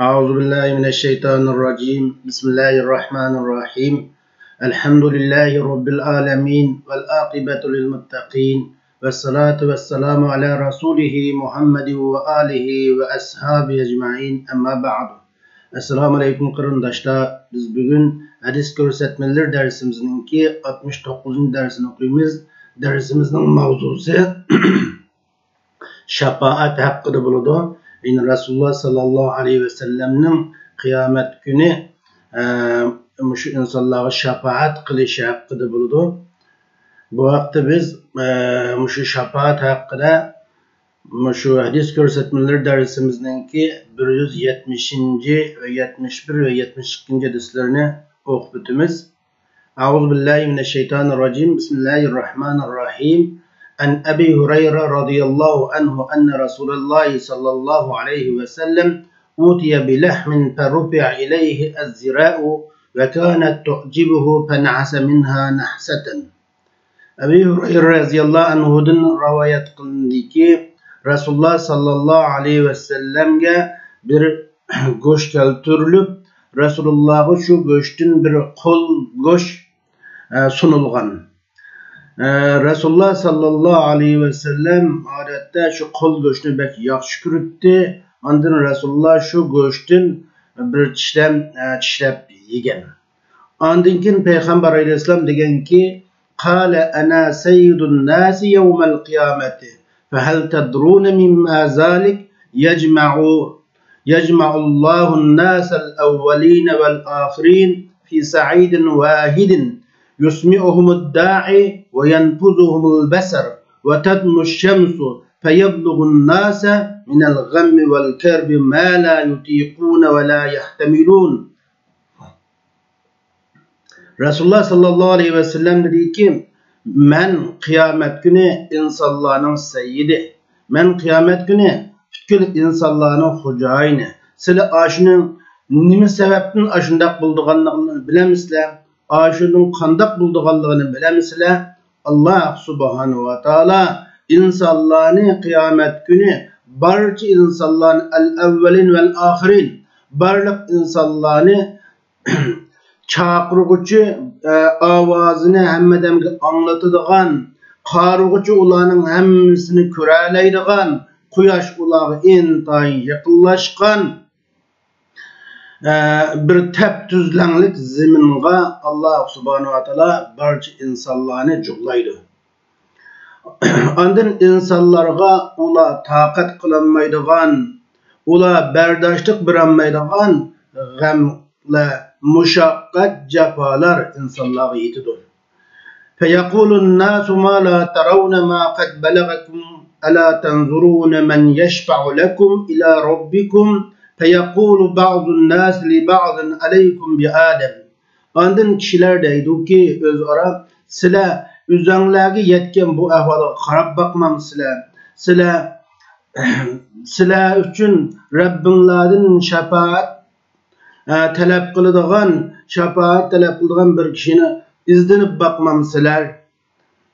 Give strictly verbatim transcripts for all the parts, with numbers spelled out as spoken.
أعوذ بالله من الشيطان الرجيم. بسم الله الرحمن الرحيم. الحمد لله رب العالمين، والعاقبة للمتقين، والصلاة والسلام على رسوله محمد وآله وأصحابه أجمعين. أما بعد. ئەسسالامۇ ئەلەيكۇم، قېرىنداشلار. بىز بۈگۈن ھەدىس كۆرسەتمىلىرى دەرسىمىزنىڭكى ئاتمىش توققۇزىنچى دەرسىنى ئوقۇيمىز. دەرسىمىزنىڭ ماۋزۇسى شاپائەت ھەققىدە بولىدۇ. يەنى رەسۇلۇللا ساللاللاھۇ ئەلەيھى ۋەسەللەمنىڭ قىيامەت كۈنى، ئە، مۇشۇ ئىنسانلارغا شاپائەت قىلىشى ھەققىدە بولىدۇ. بۇ ھەقتە بىز، ئە، مۇشۇ شاپائەت ھەققىدە مۇشۇ ھەدىس كۆرسەتمىلىرى دەرسىمىزنىڭكى بىر يۈز يەتمىشىنچى ۋە يەتمىش بىر ۋە يەتمىش ئىككىنچى ھەدىسلىرىنى ئوقۇپ ئۆتىمىز. أعوذ بالله من الشيطان الرجيم. بسم الله الرحمن الرحيم. عن أبي هريرة رضي الله عنه أن رسول الله صلى الله عليه وسلم أوتي بلحم فرفع إليه الذراع وكانت تعجبه فنحس منها نحسة. ئەبى ھۇرەيرە رەزىياللاھۇ ئەنھۇدىن رىۋايەت قىلىندىكى، رەسۇلۇللا ساللاللاھۇ ئەلەيھى ۋەسەللەمگە بىر گۆش كەلتۈرۈلۈپ، رەسۇلۇللاغا شۇ گۆشتىن بىر قول گۆش، ئە، سۇنۇلغان. ئە، رەسۇلۇللا ساللاللاھۇ ئەلەيھى ۋەسەللەم ئادەتتە شۇ قول گۆشنى بەك ياخشى كۆرۈتتى. ئاندىن رەسۇلۇللا شۇ گۆشتىن بىر چىشلەم، ئە، چىشلەپ يېگەن. ئاندىن كېيىن پەيغەمبەر ئەلەيھىسسالام دېگەنكى، قال أنا سيد الناس يوم القيامة، فهل تدرون مما ذلك؟ يجمع، يجمع الله الناس الأولين والآخرين في صعيد واحد، يسمعهم الداعي وينفذهم البصر، وتدنو الشمس، فيبلغ الناس من الغم والكرب ما لا يطيقون ولا يحتملون. رەسۇلۇللا ساللاللاھۇ ئەلەيھى ۋەسەللەم دېدىكى، مەن قىيامەت كۈنى ئىنسانلارنىڭ سەييىدى، مەن قىيامەت كۈنى پۈتكۈل ئىنسانلارنىڭ خوجايىنى. سىلەر ئاشۇنىڭ نېمە سەۋەبتىن ئاشۇنداق بولىدىغانلىقىنى بىلەمسىلەر؟ ئاشۇنىڭ قانداق بولىدىغانلىقىنى بىلەمسىلەر؟ ئاللا سۇبھانەھۇ ۋە تائالا ئىنسانلارنى قىيامەت كۈنى، بارچە ئىنسانلارنى، الأولين والآخرين، بارلىق ئىنسانلارنى چاقىرغۇچى، ئە، ئاۋازىنى ھەممە ئادەمگە ئاڭلىتىدىغان، قارىغۇچى ئۇلارنىڭ ھەممىسىنى كۆرەلەيدىغان، قۇياش ئۇلارغا ئىنتايىن يېقىنلاشقان، ئە، بىر تەپتۈزلەڭلىك زېمىنغا ئاللا سۇبھانەھۇ ۋە تائالا بارچە ئىنسانلارنى جۇغلايدۇ. ئاندىن ئىنسانلارغا ئۇلار تاقەت قىلالمايدىغان، ئۇلار بەرداشلىق بېرەلمەيدىغان غەملەر، مۇشەققەت، جاپالار ئىنسانلارغا يېتىدۇ. فيقول الناس ما لا ترون ما قد بلغكم، ألا تنظرون من يشفع لكم إلى ربكم؟ فيقول بعض الناس لبعض عليكم بآدم. ئاندىن كىشىلەر دەيدۇكى ئۆزئارا، سىلەر ئۆزەڭلارگە يەتكەن بۇ ئەھۋالغا قاراپ باقمامسىلەر؟ سىلەر، سىلەر ئۈچۈن رەببىڭلاردىن شاپائەت، ئە، تەلەپ قىلىدىغان، شاپائەت تەلەپ قىلىدىغان بىر كىشىنى ئىزدىنىپ باقمامسىلەر؟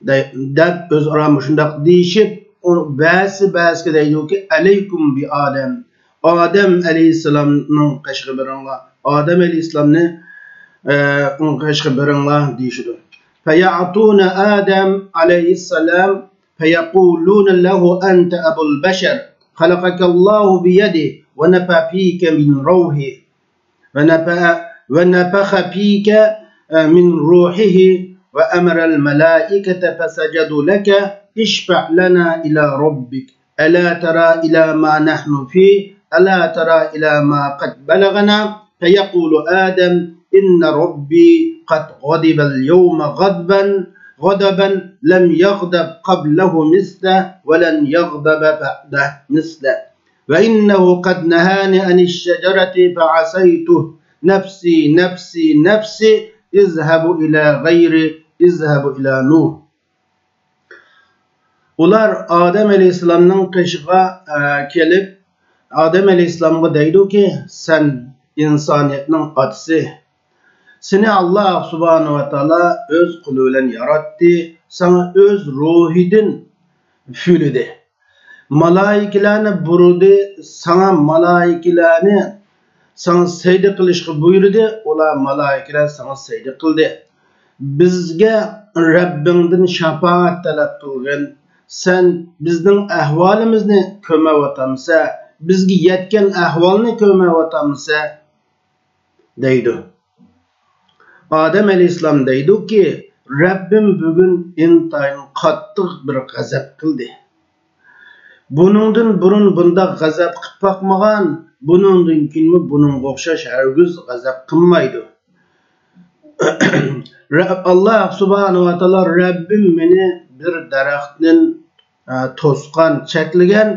دەي-، دەپ ئۆزئارا مۇشۇنداق دېيىشىپ، ئۇ بەزىسى بەزىسىگە دەيدۇكى، ئەلەيكۇم بى ئادەم، ئادەم ئەلەيھىسسالامنىڭ قېشىغا بېرىڭلار، ئادەم ئەلەيھىسسالامنى، ئە، ئۇنىڭ قېشىغا بېرىڭلار دېيىشىدۇ. فيأتون آدم عليه السلام فيقولون له أنت أبو البشر، خلقك الله بيده ونفخ فيك من روحه، ونفخ، ونفخ فيك من روحه، وأمر الملائكة فسجدوا لك، اشفع لنا إلى ربك، ألا ترى إلى ما نحن فيه، ألا ترى إلى ما قد بلغنا؟ فيقول آدم، إن ربي قد غضب اليوم غضبا، غضبا لم يغضب قبله مثله، ولن يغضب بعده مثله. وإنه قد نهاني عن الشجرة فعصيته، نفسي، نفسي، نفسي، اذهبوا إلى غيري، اذهبوا إلى نوح. ئۇلار ئادەم ئەلەيھىسسالامنىڭ قېشىغا، ئە، كېلىپ، ئادەم ئەلەيھىسسالامغا دەيدۇكى، سەن ئىنسانىيەتنىڭ ئاتىسى. سېنى ئاللا سۇبھانەھۇ ۋە تائالا ئۆز قولى بىلەن ياراتتى، ساڭا ئۆز روھىدىن ئۈفلىدى. مالائىكىلەرنى بۇيرۇدى، ساڭا مالائىكىلەرنى، ساڭا سەجدە قىلىشقا بۇيرۇدى، ئۇلار، مالائىكىلەر، ساڭا سەجدە قىلدى. بىزگە رەببىڭدىن شاپائەت تەلەپ قىلغىن. سەن بىزنىڭ ئەھۋالىمىزنى كۆرمەيۋاتامسەن؟ بىزگە يەتكەن ئەھۋالنى كۆرمەيۋاتامسەن؟ دەيدۇ. ئادەم ئەلەيھىسسالام دەيدۇكى، رەببىم بۈگۈن ئىنتايىن قاتتىق بىر غەزەپ قىلدى. بۇنىڭدىن بۇرۇن بۇنداق غەزەپ قىلىپ باقمىغان، بۇنىڭدىن كېيىنمۇ بۇنىڭغا ئوخشاش ھەرگىز غەزەپ قىلمايدۇ. رەب-، ئاللا سۇبھانەھۇ ۋە تائالا، رەببىم مېنى بىر دەرەختىن، ئە، توسقان، چەكلىگەن،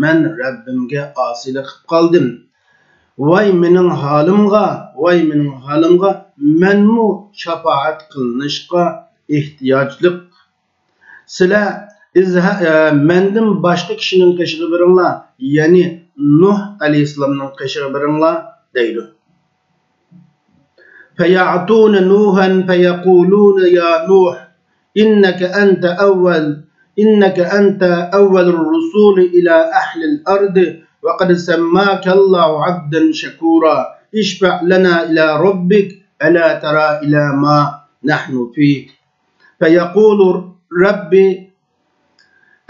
مەن رەببىمگە ئاسىيلىق قىلىپ قالدىم. ۋاي مېنىڭ ھالىمغا، ۋاي مېنىڭ ھالىمغا، مەنمۇ شاپائەت قىلىنىشقا ئېھتىياجلىق. سىلەر ئىزھە-، ئە، مەندىن باشقا كىشىنىڭ قېشىغا بېرىڭلار، يەنى نۇھ ئەلەيھىسسالامنىڭ قېشىغا بېرىڭلار، دەيدۇ. فيأتون نوحا فيقولون يا نوح إنك أنت أول، إنك أنت أول الرسل إلى أهل الأرض وقد سماك الله عبدا شكورا اشفع لنا إلى ربك ألا ترى إلى ما نحن فيه. فيقول ربي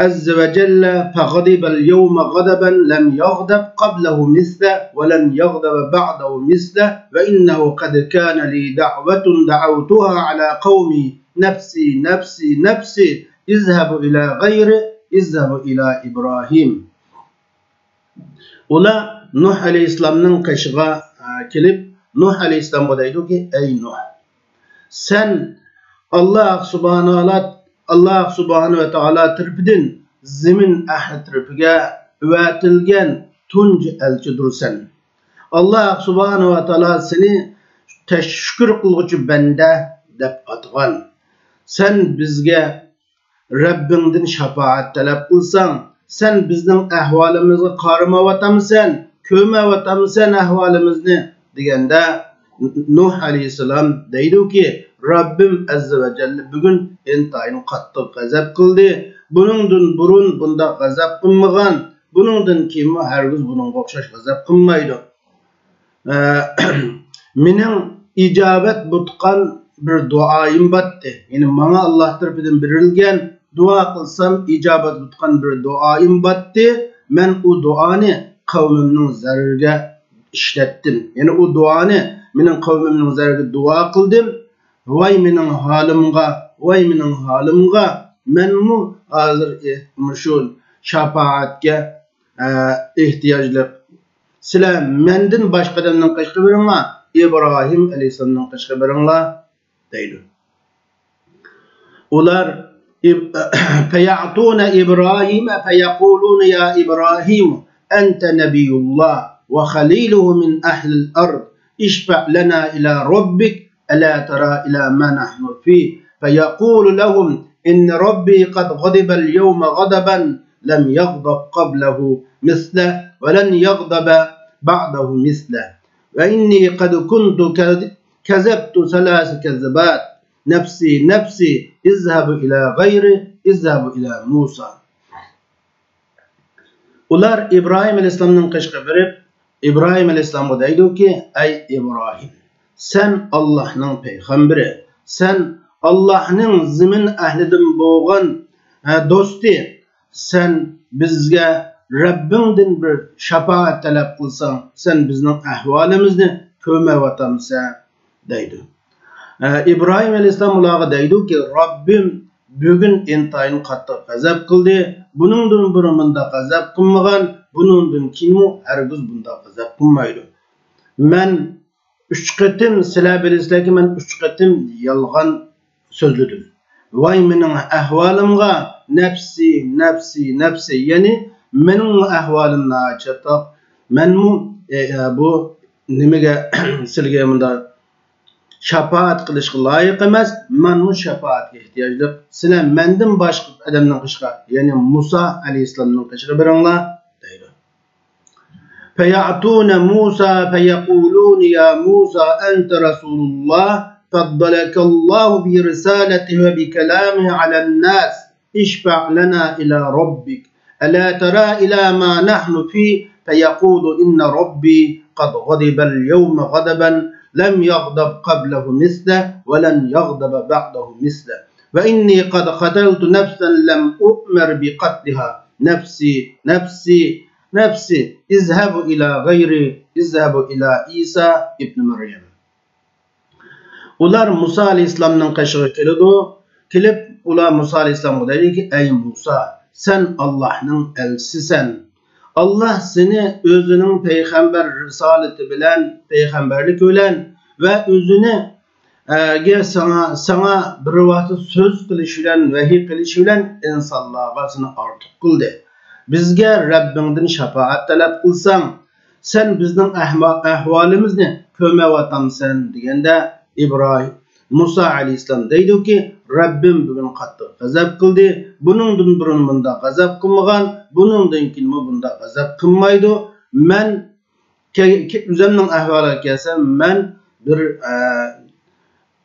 عز وجل فغضب اليوم غضبا لم يغضب قبله مثله ولن يغضب بعده مثله وإنه قد كان لي دعوة دعوتها على قومي نفسي نفسي نفسي اذهبوا إلى غيري اذهبوا إلى إبراهيم. ئۇلار نۇھ ئەلەيھىسسالامنىڭ قېشىغا، ئە، كېلىپ، نۇھ ئەلەيھىسسالامغا دەيدۇكى، ئەي نۇھ، سەن ئاللا سۇبھانەھۇ، ئاللا سۇبھانەھۇ ۋە تائالا تەرىپىدىن زېمىن ئەھلى تەرىپىگە ئەۋەتىلگەن تۇنجى ئەلچىدۇرسەن. ئاللا سۇبھانەھۇ ۋە تائالا سېنى تەش-، شۈكۈر قىلغۇچى بەندە دەپ ئاتىغان. سەن بىزگە رەببىڭدىن شاپائەت تەلەپ قىلساڭ، سەن بىزنىڭ ئەھۋالىمىزغا قارىمايۋاتامسەن، كۆرمەيۋاتامسەن ئەھۋالىمىزنى؟ دېگەندە، نۇھ ئەلەيھىسسالام دەيدۇكى، رەببىم ئەززە ۋە جەللە بۈگۈن ئىنتايىن قاتتىق غەزەپ قىلدى. بۇنىڭدىن بۇرۇن بۇنداق غەزەپ قىلمىغان، بۇنىڭدىن كېيىنمۇ ھەرگىز بۇنىڭغا ئوخشاش غەزەپ قىلمايدۇ. ئە، مېنىڭ ئىجابەت بوتقان بىر دۇئايىم باتتى. يەنى ماڭا ئاللا تەرىپىدىن بېرىلگەن، دۇئا قىلسام ئىجابەت بوتقان بىر دۇئايىم باتتى. مەن ئۇ دۇئانى قەۋمىمنىڭ زەرىرىگە ئىشلەتتىم. يەنى ئۇ دۇئانى مېنىڭ قەۋمىمنىڭ زەرىرىگە دۇئا قىلدىم. ۋاي مېنىڭ ھالىمغا، ۋاي مېنىڭ ھالىمغا، مەنمۇ ھازىر ئېھ-، مۇشۇ شاپائەتكە، ئە، ئېھتىياجلىق. سىلەر مەندىن باشقا ئادەمنىڭ قېشىغا بېرىڭلار، ئىبراھىم ئەلەيھىسسالامنىڭ قېشىغا بېرىڭلار، دەيدۇ. ئۇلار ئىب-، فيأتون إبراهيم فيقولون يا إبراهيم أنت نبي الله وخليله من أهل الأرض اشفع لنا إلى ربك ألا ترى إلى ما نحن فيه فيقول لهم إن ربي قد غضب اليوم غضبا لم يغضب قبله مثله ولن يغضب بعده مثله وإني قد كنت كذ-، كذبت ثلاث كذبات نفسي نفسي اذهبوا إلى غيري اذهبوا إلى موسى. ئۇلار ئىبراھىم ئەلەيھىسسالامنىڭ قېشىغا بېرىپ، ئىبراھىم ئەلەيھىسسالامغا دەيدۇكى، ئەي ئىبراھىم، سەن ئاللاھنىڭ پەيغەمبىرى، سەن ئاللاھنىڭ زېمىن ئەھلىدىن بولغان، ھە، دوستى، سەن بىزگە رەببىڭدىن بىر شاپائەت تەلەپ قىلساڭ، سەن بىزنىڭ ئەھۋالىمىزنى كۆرمەيۋاتامسەن؟ دەيدۇ. ئە، ئىبراھىم ئەلەيھىسسالام ئۇلارغا دەيدۇكى، رەببىم بۈگۈن ئىنتايىن قاتتىق غەزەپ قىلدى. بۇنىڭدىن بۇرۇن مۇنداق غەزەپ قىلمىغان، بۇنىڭدىن كېيىنمۇ ھەرگىز بۇنداق غەزەپ قىلمايدۇ. مەن ئۈچ قېتىم، سىلەر بىلىسىلەركى، مەن ئۈچ قېتىم يالغان سۆزلىدىم. ۋاي مېنىڭ ئەھۋالىمغا، نەپسى، نەپسى، نەپسى، يەنى مېنىڭ ئەھۋالىم ناھايىتى چاتاق. مەنمۇ، ئە، ئە، بۇ نېمىگە، سىلىگە مۇنداق شاپائەت قىلىشقا لايىق ئەمەس، مەنمۇ شاپائەتكە ئېھتىياجلىق. سىلەر مەندىن باشقا ئادەمنىڭ قېشىغا، يەنى مۇسا ئەلەيھىسسالامنىڭ قېشىغا بېرىڭلار، دەيدۇ. فيأتون موسى فيقولون يا موسى أنت رسول الله فضلك الله برسالته وبكلامه على الناس اشفع لنا إلى ربك ألا ترى إلى ما نحن فيه فيقول إن ربي قد غضب اليوم غضبا لم يغضب قبله مثله ولن يغضب بعده مثله. وإني قد قتلت نفسا لم أؤمر بقتلها. نفسي، نفسي، نفسي. اذهبوا إلى غيري. اذهبوا إلى عيسى ابن مريم. ئۇلار مۇسا ئەلەيھىسسالامنىڭ قېشىغا كېلىدۇ. كېلىپ، ئۇلار مۇسا ئەلەيھىسسالامغا دەيدۇكى، ئەي مۇسا، سەن ئاللاھنىڭ ئەلچىسىسەن. ئاللاھ سېنى ئۆزىنىڭ پەيغەمبەر رىسالىتى بىلەن، پەيغەمبەرلىكى بىلەن ۋە ئۆزىنى، ئە، گە ساڭا، ساڭا بىر ۋاسىتە سۆز قىلىش بىلەن، ۋەھىي قىلىش بىلەن ئىنسانلارغا سېنى ئارتۇق قىلدى. بىزگە رەببىڭدىن شاپائەت تەلەپ قىلساڭ، سەن بىزنىڭ ئەھما-، ئەھۋالىمىزنى كۆرمەيۋاتامسەن؟ دېگەندە، ئىبراھىم، مۇسا ئەلەيھىسسالام دەيدۇكى، رەببىم بۈگۈن قاتتىق غەزەپ قىلدى. بۇنىڭدىن بۇرۇن بۇنداق غەزەپ قىلمىغان، بۇنىڭدىن كېيىنمۇ بۇنداق غەزەپ قىلمايدۇ. مەن كە-، كە-، ئۆزۈمنىڭ ئەھۋالىغا كەلسەم، مەن بىر، ئە،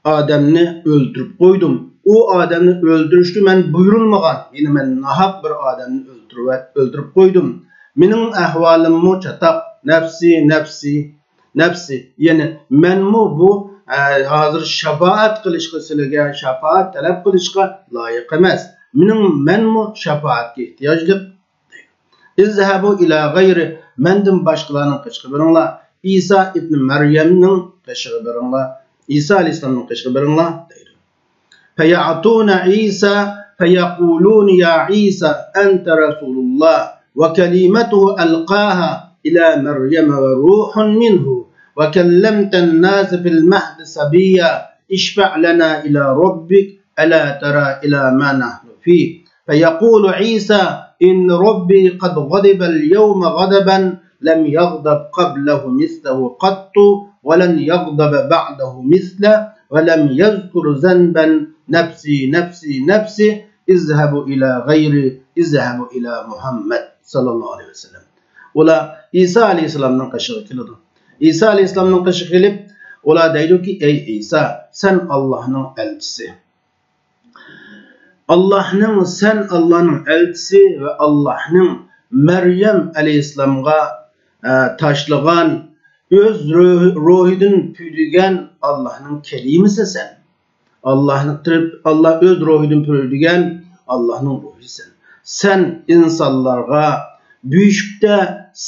ئادەمنى ئۆلتۈرۈپ قويدۇم. ئۇ ئادەمنى ئۆلتۈرۈشكە مەن بۇيرۇلمىغان. يەنى مەن ناھەق بىر ئادەمنى ئۆلتۈرۈۋەت-، ئۆلتۈرۈپ قويدۇم. مېنىڭ ئەھۋالىممۇ چاتاق. نەپسى، نەپسى، نەپسى. يەنى مەنمۇ بۇ، ئە، ھازىر شاپائەت قىلىشقا، سىلىگە شاپائەت تەلەپ قىلىشقا لايىق ئەمەس. مېنىڭ، مەنمۇ شاپائەتكە ئېھتىياجلىق. اذهبوا إلى غيري، مەندىن باشقىلارنىڭ قېشىغا بېرىڭلار. ئىسا ئىبنى مەريەمنىڭ قېشىغا بېرىڭلار. ئىسا ئەلەيھىسسالامنىڭ قېشىغا بېرىڭلار، دەيدۇ. فيأتون عيسى فيقولون يا عيسى أنت رسول الله وكلمته ألقاها إلى مريم وروح منه وكلمت الناس في المهد صبيا اشفع لنا إلى ربك ألا ترى إلى ما نحن فيه. فيقول عيسى إن ربي قد غضب اليوم غضبا لم يغضب قبله مثله قط ولن يغضب بعده مثله ولم يذكر ذنبا نفسي نفسي نفسي اذهبوا إلى غيري اذهبوا إلى محمد صلى الله عليه وسلم. ئۇلار ئىسا ئەلەيھىسسالامنىڭ قېشىغا كېلىدۇ. ئىسا ئەلەيھىسسالامنىڭ قېشىغا كېلىپ، ئۇلار دەيدۇكى، ئەي ئىسا، سەن ئاللاھنىڭ ئەلچىسى. ئاللاھنىڭ، سەن ئاللاھنىڭ ئەلچىسى ۋە ئاللاھنىڭ مەريەم ئەلەيھىسسالامغا، ئە، تاشلىغان، ئۆز روھ-، روھىدىن پۈۋدۈگەن ئاللاھنىڭ كەلىمىسى سەن. ئاللاھنى قىلىپ، ئاللاھ ئۆز روھىدىن پۈۋدۈگەن ئاللاھنىڭ روھى سەن. سەن ئىنسانلارغا بۆشۈكتە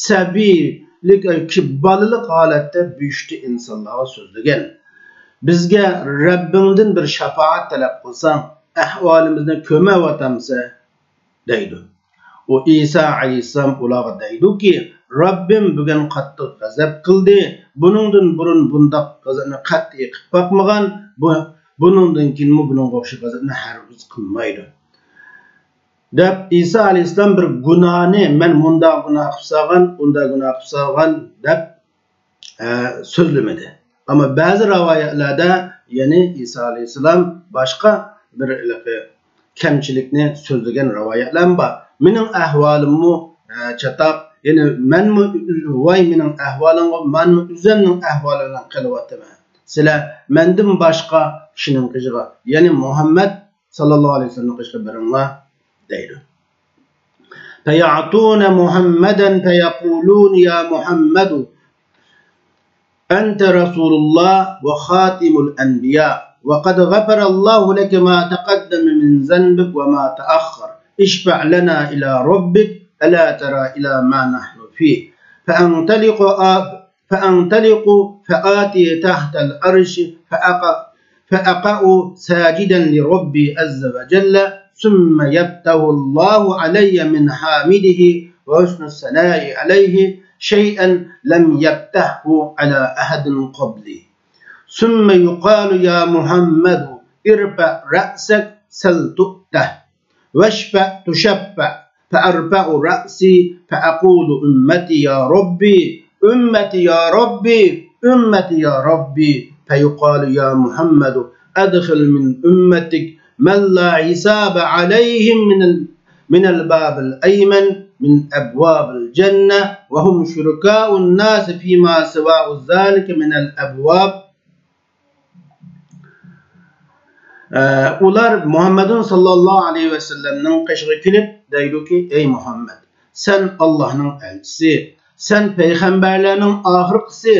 سەبىيلىك، ياكى بالىلىق ھالەتتە بۆشۈكتە ئىنسانلارغا سۆزلىگەن. بىزگە رەببىڭدىن بىر شاپائەت تەلەپ قىلساڭ، ئەھۋالىمىزنى كۆرمەيۋاتامسەن؟ دەيدۇ. ئۇ ئىسا ئەلەيھىسسالام ئۇلارغا دەيدۇكى، رەببىم بۈگۈن قاتتىق غەزەپ قىلدى. بۇنىڭدىن بۇرۇن بۇنداق غەزەپنى قەتئىي قىلىپ باقمىغان. بۇ، بۇنىڭدىن كېيىنمۇ بۇنىڭغا ئوخشاش غەزەپنى ھەرگىز قىلمايدۇ. دەپ ئىسا ئەلەيھىسسالام بىر گۇناھنى، مەن مۇنداق گۇناھ قىلىپ سالغان، ئۇنداق گۇناھ قىلىپ سالغان دەپ ئە، سۆزلىمىدى. ئەمما بەزى رىۋايەتلەردە، يەنى ئىسا ئەلەيھىسسالام باشقا بىر ھېلىقى كەمچىلىكنى سۆزلىگەن رىۋايەتلەرمۇ بار. مېنىڭ ئەھۋالىممۇ، ئە، چاتاق، يەنى مەنمۇ، ۋاي مېنىڭ ئەھۋالىمغا، مەنمۇ ئۆزۈمنىڭ ئەھۋالى بىلەن قېلىۋاتىمەن. سىلەر مەندىن باشقا كىشىنىڭ قېشىغا، يەنى مۇھەممەد ساللاللاھۇ ئەلەيھى ۋەسەللەمنىڭ قېشىغا بېرىڭلار، دەيدۇ. فيأتون محمدا فيقولون يا محمد أنت رسول الله وخاتم الأنبياء وقد غفر الله لك ما تقدم من ذنبك وما تأخر اشفع لنا إلى ربك ألا ترى إلى ما نحن فيه. فأنطلق آ-، فأنطلق فآتي تحت العرش فأقع، فأقع ساجدا لربي عز وجل، ثم يفتح الله علي من حامده وحسن الثناء عليه شيئا لم يفتحه على أحد قبلي، ثم يقال يا محمد ارفع رأسك سل تؤته واشفع تشفع، فأرفع رأسي فأقول أمتي يا ربي، أمتي يا ربي، أمتي يا ربي، فيقال يا محمد أدخل من أمتك من لا حساب عليهم من ال-، من الباب الأيمن من أبواب الجنة، وهم شركاء الناس فيما سوى ذلك من الأبواب. ئە، ئۇلار مۇھەممەدۇن ساللاللاھۇ ئەلەيھى ۋەسەللەمنىڭ قېشىغا كېلىپ دەيدۇكى، ئەي مۇھەممەد، سەن ئاللاھنىڭ ئەلچىسى، سەن پەيغەمبەرلەرنىڭ ئاخىرقىسى.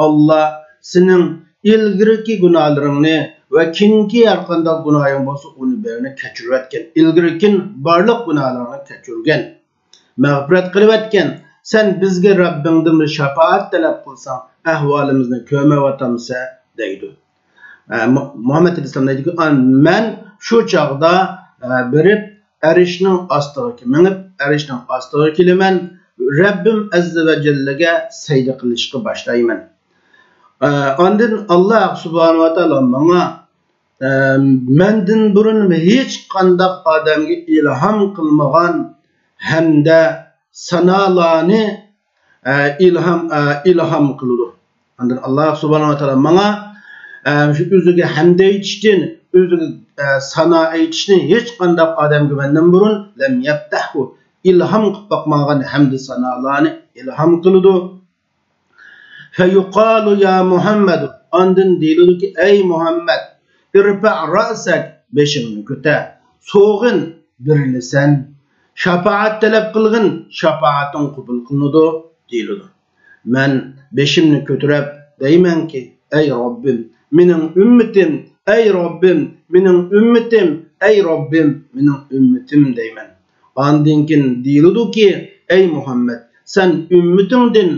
ئاللا سېنىڭ ئىلگىرىكى گۇناھلىرىڭنى ۋە كېيىنكى ھەرقانداق گۇناھىڭ بولسا، ئۇنى بەرىنى كەچۈرۈۋەتكەن. ئىلگىرىكى بارلىق گۇناھلىرىڭنى كەچۈرگەن. مەغپىرەت قىلىۋەتكەن. سەن بىزگە رەببىڭدىن بىر شاپائەت تەلەپ قىلساڭ، ئەھۋالىمىزنى كۆرمەيۋاتامسەن؟ دەيدۇ. ئە، مۇ-، مۇھەممەد ئەلەيھىسسالام دەيدۇكى، ئان-، مەن شۇ چاغدا، ئە، بېرىپ، ئەرشنىڭ ئاستىغا مېڭىپ، ئەرشنىڭ ئاستىغا كېلىمەن، رەببىم ئەززە ۋە جەللەگە سەجدە قىلىشقا باشلايمەن. ئە، ئاندىن ئاللا سۇبھانەھۇ ۋە تائالا ماڭا، ئە، مەندىن بۇرۇن ھېچقانداق ئادەمگە ئىلھام قىلمىغان ھەمدە سانالارنى، ئە، ئىلھام، ئە، ئىلھام قىلىدۇ. ئاندىن ئاللا سۇبھانەھۇ ۋە تائالا ماڭا، ئە، شۇ ئۆزىگە ھەمد ئېيتىشتىن، ئۆزىگە، ئە، سانا ئېيتىشنى ھېچقانداق ئادەمگە مەندىن بۇرۇن لەم يەپتەھۇ، ئىلھام قىلىپ باقمىغان ھەمدە سانالارنى ئىلھام قىلىدۇ. فيقال يا محمد، ئاندىن دېيىلىدۇكى، ئەي مۇھەممەد، ارفع رأسك، بېشىڭنى كۆتەر، سوغۇن، بېرىلىسەن، شاپائەت تەلەپ قىلغىن، شاپائىتىڭ قوبۇل قىلىنىدۇ، دېيىلىدۇ. مەن بېشىمنى كۆتۈرۈپ دەيمەنكى، ئەي رەببىم، مېنىڭ ئۈممىتىم، ئەي رەببىم، مېنىڭ ئۈممىتىم، ئەي رەببىم، مېنىڭ ئۈممىتىم دەيمەن. ئاندىن كېيىن دېيىلىدۇكى، ئەي مۇھەممەد، سەن ئۈممىتىڭدىن،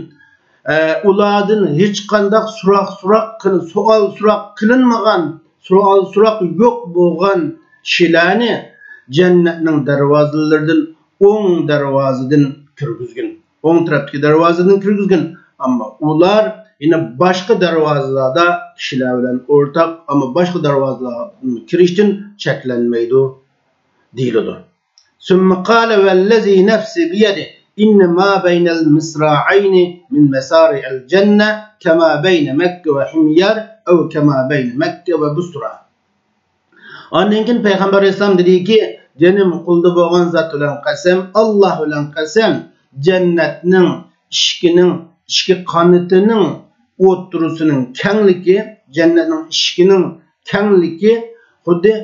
ئە، ئۇلاردىن ھېچقانداق سوراق، سوراق قىل-، سوئال، سوراق قىلىنمىغان، سوئال، سوراق يوق بولغان كىشىلەرنى جەننەتنىڭ دەرۋازىلىرىدىن، ئوڭ دەرۋازىدىن كىرگۈزگىن. ئوڭ تەرەپتىكى دەرۋازىدىن كىرگۈزگىن. ئەمما ئۇلار يەنە باشقا دەرۋازىلاردا كىشىلەر بىلەن ئورتاق، ئەمما باشقا دەرۋازىلاردىن كىرىشتىن چەكلەنمەيدۇ، دېيىلىدۇ. ثم قال والذي نفسي بيده إن ما بين المصراعين من مصارع الجنة كما بين مكة وحمير أو كما بين مكة وبصرى. ئاندىن كېيىن پەيغەمبەر ئەلەيھىسسالام دېدىكى، جېنىم قولىدا بولغان زات بىلەن قەسەم، ئاللا بىلەن قەسەم، جەننەتنىڭ ئىشىكىنىڭ، ئىشىكى قانىتىنىڭ ئوتتۇرىسىنىڭ كەڭلىكى، جەننەتنىڭ ئىشىكىنىڭ كەڭلىكى خۇددى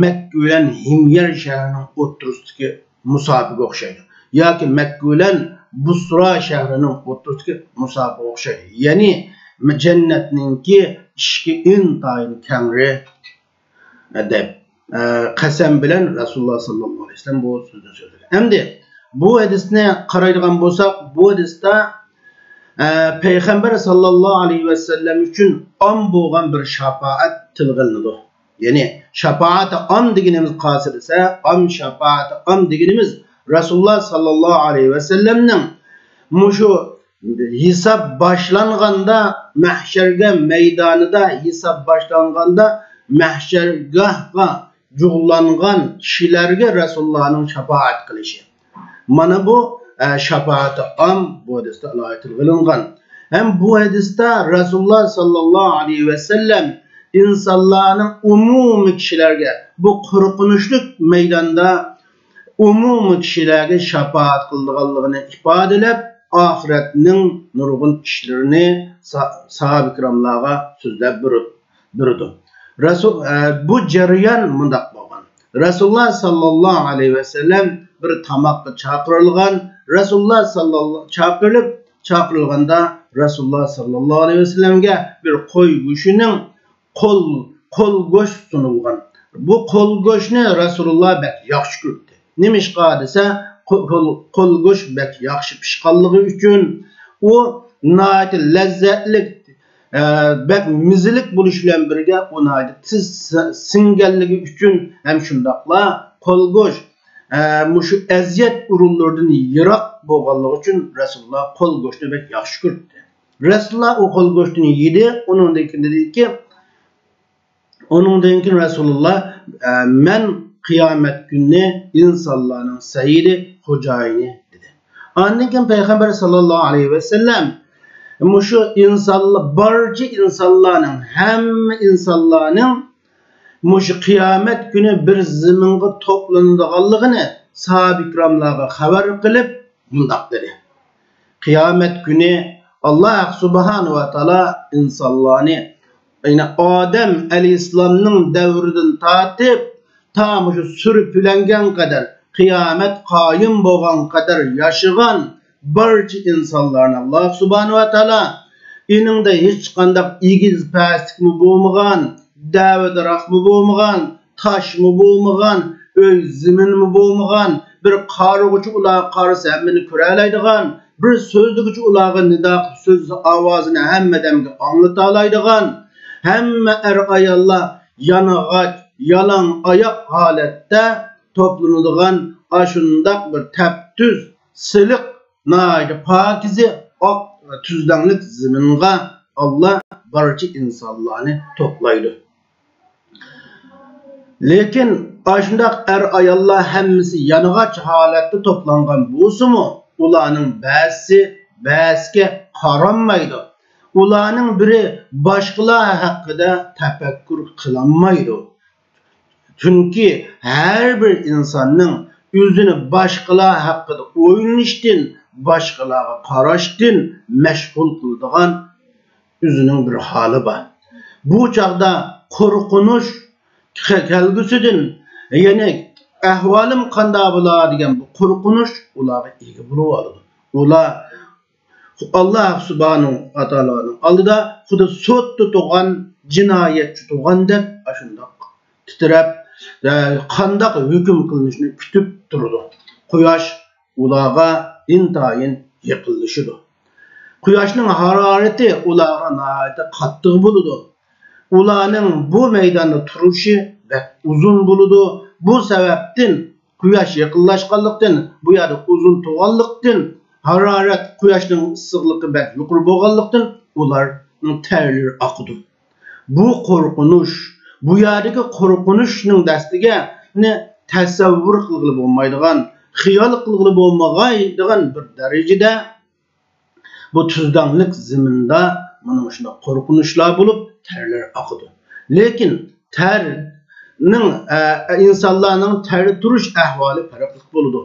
مەككە بىلەن ھىميەر شەھىرىنىڭ ئوتتۇرىسىدىكى مۇساپىگە ئوخشايدۇ. ياكى مەككە بىلەن بۇسرا شەھىرىنىڭ ئوتتۇرىسىدىكى مۇساپىگە ئوخشايدۇ. يەنى جەننەتنىڭكى ئىشىكى ئىنتايىن كەڭرى، دەپ، ئە، قەسەم بىلەن رەسۇلۇللا ساللاللاھۇ ئەلەيھى ۋەسەللەم بۇ سۆزنى سۆزلىگەن. ئەمدى بۇ ھەدىسنى قارايدىغان بولساق، بۇ ھەدىستە، ئە، پەيغەمبەر ساللاللاھۇ ئەلەيھى ۋەسەللەم ئۈچۈن ئام بولغان بىر شاپائەت تىلغا ئېلىنىدۇ. يەنى شاپائەتى ئام دېگىنىمىز قايسى دېسە، ئام شاپائەتى ئام دېگىنىمىز رەسۇلۇللا ساللاللاھۇ ئەلەيھى ۋەسەللەمنىڭ مۇشۇ ھېساب باشلانغاندا، مەھشەرگە مەيدانىدا ھېساب باشلانغاندا، مەھشەرگاھقا جۇغلانغان كىشىلەرگە رەسۇلۇللانىڭ شاپائەت قىلىشى. مانا بۇ، ئە، شاپائەتى ئام بۇ ھەدىستە ئالاھىدە تىلغا ئېلىنغان. ھەم بۇ ھەدىستە رەسۇلۇللا ساللاللاھۇ ئەلەيھى ۋەسەللەم ئىنسانلارنىڭ ئومۇمىي كىشىلەرگە بۇ قورقۇنچلۇق مەيداندا ئومۇمىي كىشىلەرگە شاپائەت قىلىدىغانلىقىنى ئىپادىلەپ، ئاخىرەتنىڭ نۇرغۇن ئىشلىرىنى سا-، ساھابە كىراملارغا سۆزلەپ بېرىدۇ. بېرىدۇ. رەسۇل، ئە، بۇ جەريان مۇنداق بولغان. رەسۇلۇللا ساللاللاھۇ ئەلەيھى ۋەسەللەم بىر تاماققا چاقىرىلغان. رەسۇلۇللا ساللاللا-، چاقىرىلىپ، چاقىرىلغاندا رەسۇلۇللا ساللاللاھۇ ئەلەيھى ۋەسەللەمگە بىر قوي گۆشىنىڭ قول، قول گۆش سۇنۇلغان. بۇ قول گۆشنى رەسۇلۇللا بەك ياخشى كۆرەتتى. نېمىشقا دېسە، قو-، قول، قول گۆش بەك ياخشى پىشقانلىقى ئۈچۈن، ئۇ ناھايىتى لەززەتلىك، ئە، بەك مېزىلىك بولۇشى بىلەن بىرگە، ئۇ ناھايىتى تېز س-، سىڭگەنلىكى ئۈچۈن ھەم شۇنداقلا قول گۆش، ئە، مۇشۇ ئەزىيەت ئورۇنلىرىدىن يىراق بولغانلىقى ئۈچۈن رەسۇلۇللا قول گۆشنى بەك ياخشى كۆرەتتى. رەسۇلۇللا ئۇ قول گۆشنى يېدى، ئۇنىڭدىن كېيىن دېدىكى، ئۇنىڭدىن كېيىن رەسۇلۇللا، ئە، مەن قىيامەت كۈنى ئىنسانلارنىڭ سەييىدى، خوجايىنى دېدى. ئاندىن كېيىن پەيغەمبەر ساللاللاھۇ ئەلەيھى ۋەسەللەم مۇشۇ ئىنسانلار، بارچە ئىنسانلارنىڭ، ھەممە ئىنسانلارنىڭ مۇشۇ قىيامەت كۈنى بىر زېمىنغا توپلىنىدىغانلىقىنى ساھابە كىراملارغا خەۋەر قىلىپ مۇنداق دېدى. قىيامەت كۈنى ئاللا سۇبھانەھۇ ۋە تائالا ئىنسانلارنى، يەنى ئادەم ئەلەيھىسسالامنىڭ دەۋرىدىن تارتىپ تا مۇشۇ سۈر پۈۋلەنگەن قەدەر، قىيامەت قايىم بولغان قەدەر ياشىغان بارچە ئىنسانلارنى ئاللا سۇبھانەھۇ ۋە تائالا ئېنىڭدا ھېچقانداق ئېگىز پەسلىكمۇ بولمىغان، دەۋە-دەرەخمۇ بولمىغان، تاشمۇ بولمىغان، ئۆي زېمىنمۇ بولمىغان، بىر قارىغۇچە ئۇلارغا قارىسا ھەممىنى كۆرەلەيدىغان، بىر سۆزلىگۈچە ئۇلارغا نىدا قىلىپ سۆز ئاۋازىنى ھەممە ئادەمگە ئاڭلىتالايدىغان، ھەممە ئەر-ئاياللار يالىڭاچ، يالاڭ ئاياق ھالەتتە توپلىنىدىغان ئاشۇنداق بىر تەپتۈز، سىلىق، ناھايىتى پاكىزە ئاق تۈزلەڭلىك زېمىنغا ئاللا بارچە ئىنسانلارنى توپلايدۇ. لېكىن ئاشۇنداق ئەر-ئاياللار ھەممىسى يالىڭاچ ھالەتتە توپلانغان بولسىمۇ، ئۇلارنىڭ بەزىسى بەزىسىگە قارانمايدۇ. ئۇلارنىڭ بىرى باشقىلار ھەققىدە تەپەككۇر قىلالمايدۇ. چۈنكى ھەر بىر ئىنساننىڭ ئۆزىنى باشقىلار ھەققىدە ئويلىنىشتىن، باشقىلارغا قاراشتىن مەشغۇل قىلىدىغان ئۆزىنىڭ بىر ھالى بار. بۇ چاغدا قورقۇنچ كەلگۈسىدىن، يەنى ئەھۋالىم قانداق بولا دېگەن بۇ قورقۇنچ ئۇلارغا ئىگە بولۇۋالىدۇ. ئۇلار ئاللا سۇبھانەھۇ ۋە تائالانىڭ ئالدىدا خۇددى سوتتا تۇرغان، جىنايەتچى تۇرغاندەك ئاشۇنداق تىترەپ، قانداق ھۆكۈم قىلىنىشىنى كۈتۈپ تۇرىدۇ. قۇياش ئۇلارغا ئىنتايىن يېقىنلىشىدۇ. قۇياشنىڭ ھارارىتى ئۇلارغا ناھايىتى قاتتىق بولىدۇ. ئۇلارنىڭ بۇ مەيداندا تۇرۇشى بەك ئۇزۇن بولىدۇ. بۇ سەۋەبتىن قۇياش يېقىنلاشقانلىقتىن، بۇ يەردە ئۇزۇن تۇرغانلىقتىن، ھارارەت، قۇياشنىڭ ئىسسىقلىقى بەك يۇقىرى بولغانلىقتىن ئۇلارنىڭ تەرلىرى ئاقىدۇ. بۇ قورقۇنچ، بۇ يەردىكى قورقۇنچنىڭ دەستىگە تەسەۋۋۇر قىلغىلى بولمايدىغان، خىيال قىلغىلى بولمىغايدىغان بىر دەرىجىدە بۇ تۈزلەڭلىك زېمىندا مانا مۇشۇنداق قورقۇنچلار بولۇپ، تەرلەر ئاقىدۇ. لېكىن تەرنىڭ، ئە، ئىنسانلارنىڭ تەردە تۇرۇش ئەھۋالى پەرقلىق بولىدۇ.